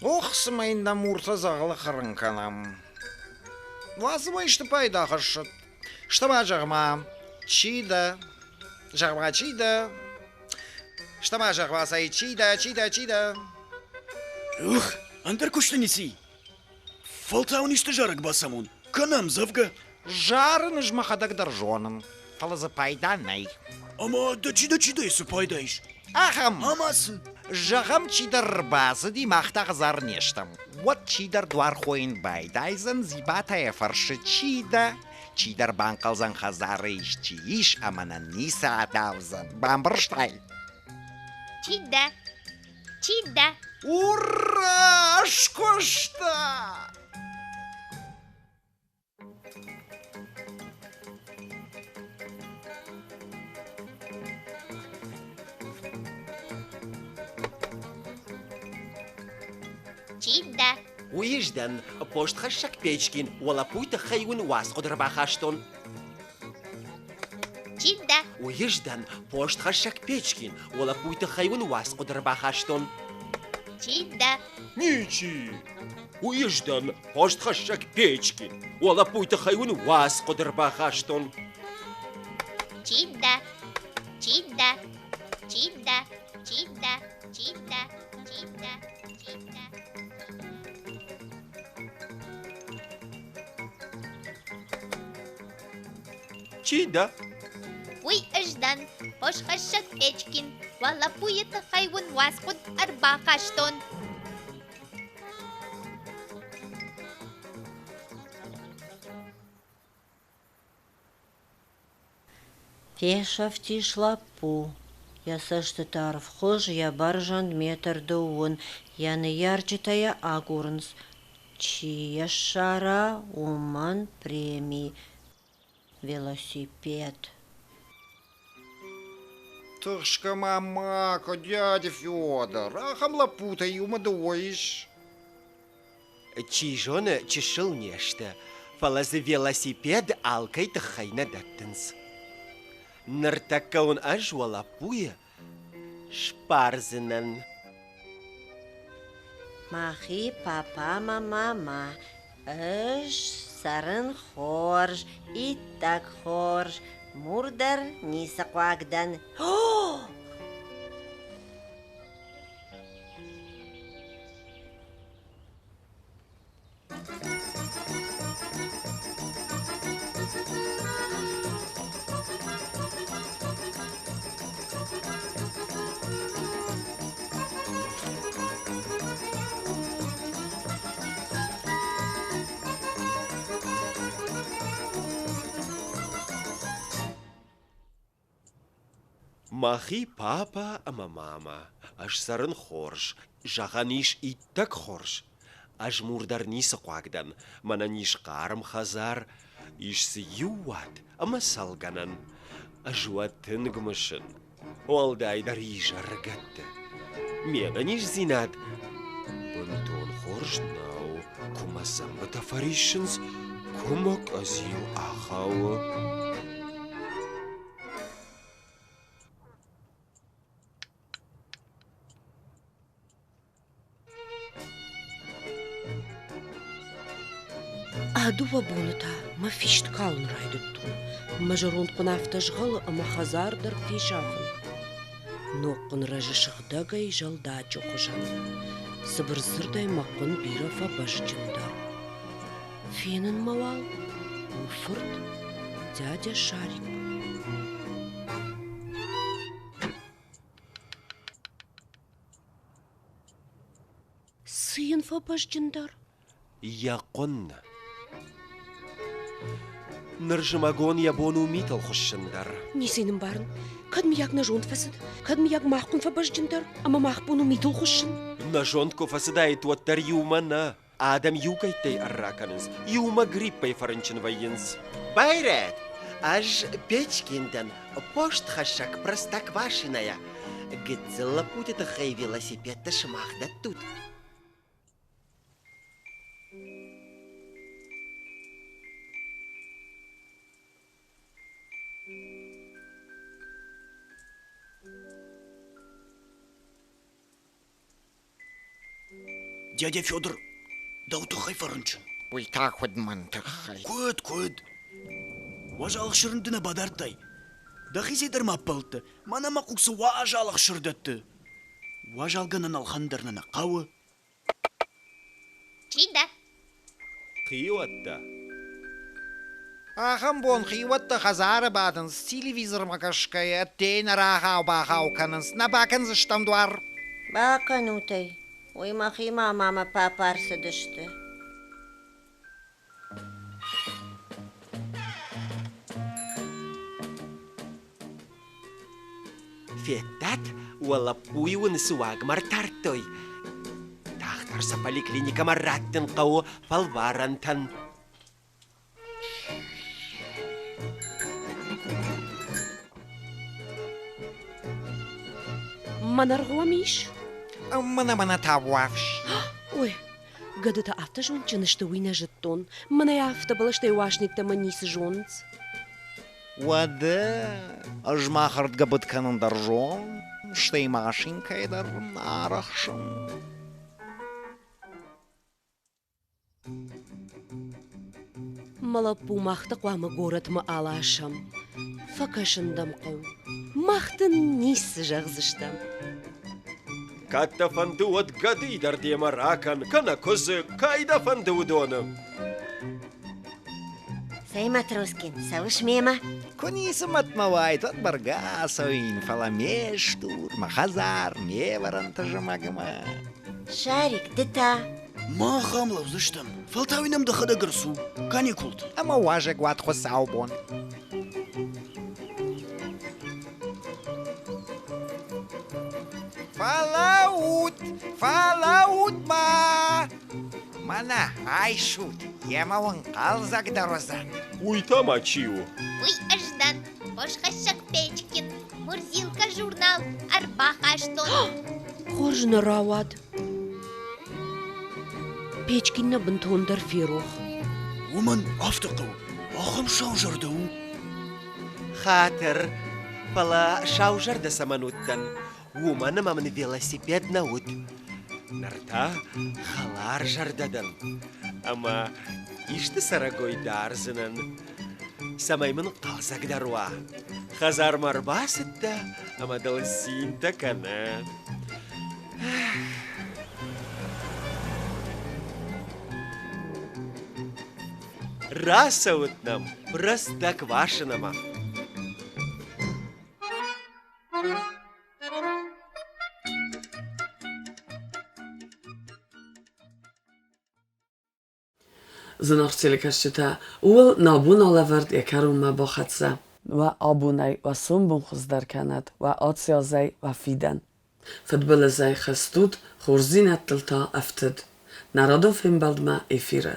Ох, цымӕ йын нӕ муртӕ дзӕгъӕлы хӕрын кӕнӕм. Уадз ӕмӕ исты пайда хӕссӕд. Стӕ-ма зӕгъ-ма, чи дӕ? Зӕгъ-ма, чи дӕ? Стӕ-ма зӕгъ-ма, цӕй, чи дӕ, чи дӕ, чи дӕ? Ух, ӕндӕр куысты ницы и. Фӕлтау ын исты зарӕг бацамон, кӕнӕ ӕмдзӕвгӕ. Зарын ӕз мӕхӕдӕг дӕр зонын, фӕлӕ дзы пайда нӕй. Ӕмӕ дӕ чи дӕ, чи дӕ, цы пайда ис? Ахӕм. Ӕмӕ цы? Зӕгъӕм, чидӕр ӕрбацыди, мах та хӕдзар не стӕм. Уӕд чидӕр дуар хойын байдайдзӕн, дзибатӕ йӕ фӕрсы, чи дӕ? Чидӕр банхъӕлдзӕн хӕдзары исчи ис ӕмӕ нын ницы адавдзӕн. Бамбӕрстай? Чи дӕ? Чи дӕ? Ура! Скуыста! Чи дӕ? Уый ӕз дӕн, постхӕссӕг Печкин, уӕ лӕппуйы тыххӕй уын уацхъуыд ӕрбахастон. Чи дӕ? Уый ӕз дӕн, постхӕссӕг Печкин, уӕ лӕппуйы тыххӕй уын уацхъуыд ӕрбахастон. Чи дӕ? Ничи. Уый ӕз дӕн, постхӕссӕг Печкин, уӕ лӕппуйы тыххӕй уын уацхъуыд ӕрбахастон. Чи дӕ? Чи дӕ? Чи дӕ? Чи дӕ? Чи дӕ? Чи дӕ? Чи дӕ? Чи дӕ? Уый ӕз дӕн, постхӕссӕг Печкин. Уӕ лӕппуйы тыххӕй уын уацхъуыд ӕрбахастон. Фесӕфтис лӕппу, йӕ цӕстытӕ ӕрвхуыз, йӕ бӕрзӕнд метр дыууын, йӕ ныййарджытӕ йӕ агурынц. Чи йӕ ссара, уымӕн преми велосипед. Тыхсгӕ ма макӕ, дядя Федор, ахӕм лӕппутӕ иумӕ дыууӕ ис. Чи зоны, чысыл не сты, фӕлӕ дзы велосипед алкӕй тыххӕй нӕ дӕттынц. Ныртӕккӕ уын ӕз уӕ лӕппуйы сбардзынӕн. Мӕхи папӕ мӕ мамӕ, ӕз цӕрын хорз, иттӕг хорз, мур дӕр ницы хъуаг дӕн. Мӕхи папӕ ӕмӕ мамӕ, ӕз цӕрын хорз, зӕгъӕн ис, иттӕг хорз. Ӕз мур дӕр ницы хъуаг дӕн, мӕнӕн ис хъарм хӕдзар, ис дзы иу уат ӕмӕ цӕлгӕнӕн. Ӕз уӕ тынг мысын, уӕлдайдӕр изӕрыгӕтты. Ме нӕниздзинад бынтон хорз нӕу, куы мӕ дзӕмбытӕ фӕриссынц, куы мӕ къӕдзил ахауы. А-дыууӕ боны та мӕ фист калын райдыдтон. Мӕ зӕронд хъуын афтӕ згъӕлы ӕмӕ хӕдзар дӕр фесафын. Ног хъуын рӕзы сыгъдӕгӕй зӕлдаджы хуызӕн. Цыбыр дзырдӕй мӕ хъуын бирӕ фӕбӕзджындӕр. Фенынмӕ уал у фырт дядя Шарик. Цы йын фӕбӕзджындӕр? Йӕ хъуын. Ныр зымӕгон йӕ бон у митыл хуыссын дӕр. Ницы йын ӕмбарын. Кӕд мыййаг нӕ зонд фӕцыд, кӕд мыййаг мах хъуын фӕбӕзджындӕр ӕмӕ мах бон у митыл хуыссын. Нӕ зонд куы фӕцыдаид, уӕддӕр иумӕ нӕ. Адӕм иугӕйттӕй ӕрра кӕнынц, иумӕ гриппӕй фӕрынчын вӕййынц. Байрӕт, ӕз Печкин дӕн, постхӕссӕг Простоквашино-йӕ. Гыццыл лӕппуты тыххӕй велосипедтӕ сымах дӕттут? Дядя Федор, дӕу тыххӕй фӕрынчын. Уый та куыд мӕн тыххӕй? Куыд, куыд? Уазал ӕхсыр ды нӕ бадардтай. Дӕхицӕй дӕр ма ӕппӕлдтӕ. Мӕнӕ мӕ хъуг цы уазал ӕхсыр дӕтты. Уазалгӕнӕн ӕлхӕн дӕр нӕ нӕ хъӕуы. Чи дӕ? Хиуӕттӕ. Ахӕм бон хиуӕттӕ хӕдзары бадынц, телевизормӕ кӕсгӕйӕ, ӕддейы нӕ рахау-бахау кӕнынц, нӕ бакӕндзыстӕм дуар. Бакӕнут ӕй, уый мӕхимӕ ӕмӕ мӕ папӕ ӕрцыдысты. Федтат, уӕ лӕппуйы уын цы уагмӕ ртардтой? Тагъддӕр сӕ поликлиникӕмӕ раттын хъӕуы фӕлварӕнтӕн. Мӕнӕргъуӕм ис? Мӕнӕ-мӕнӕ та уафс. Ой, гӕдытӕ афтӕ зондджын сты, уый нӕ зыдтон. Мӕнӕй афтӕ бӕлӕстӕй уаснеттӕ мӕ ницы зонынц. Уӕдӕ ӕз ма хӕрдгӕбыд кӕнын дӕр зон, стӕй машинкӕйы дӕр арӕхсын. Мӕ лӕппу, мах дӕ хъуамӕ горӕтмӕ аласӕм. Фӕкӕсын дӕм хъӕуы. Мах дын ницы зӕгъдзыстӕм. Кӕд дӕ фӕнды, уӕд гӕдыйы дӕр демӕ ракӕн, кӕнӕ куыдзы, кӕй дӕ фӕнды, уыдоны. Цӕй, Матроскин, цӕуыс мемӕ? Куы ницы мӕт мӕ уайд, уӕд бӕргӕ ацӕуин, фӕлӕ ме стур, мӕ хӕдзар, ме вӕрӕнтӕ зымӕгмӕ. Шарик, ды та? Мах ам лӕудзыстӕм, фӕлтау нӕм дӕхӕдӕг ӕрцу, каникулты. Ӕмӕ уазӕгуат хуыцаубон. Фӕлӕуут, фӕлӕуут-ма! Мӕнӕ айсут, йемӕ уын хъӕлдзӕгдӕр уыдзӕн. Уый та ма чи у? Уый ӕз дӕн, хосхӕссӕг Печкин, Мурзилка журнал ӕрбахастон. Хорз нӕ рауад. Печкин нӕ бынтондӕр ферох. Уымӕн афтӕ хъӕуы, ахӕм саузӕрдӕ у. Хатыр, фӕлӕ саузӕрдӕ цӕмӕн уыдтӕн, уымӕн ӕмӕ мын велосипед нӕ уыд. Ныр та хӕларзӕрдӕ дӕн ӕмӕ исты цӕрӕгой дардзынӕн, цӕмӕй мын хъӕлдзӕгдӕр уа. Хӕдзармӕ ӕрбацыдтӕ ӕмӕ дыл цинтӕ кӕны. Рацӕут нӕм Простоквашиномӕ. Зынаргъ телекӕсджытӕ, ууыл нӕ бон алӕвӕрд йӕ кӕронмӕ бахӕццӕ. Уӕ абонӕй, уӕ сомбон хуыздӕр кӕнӕд, уӕ аци азӕй, уӕ фидӕн. Фыдбылызӕй хызт ут, хорздзинӕдтыл та ӕфтыд. Нӕ радон фембӕлдмӕ эфиры.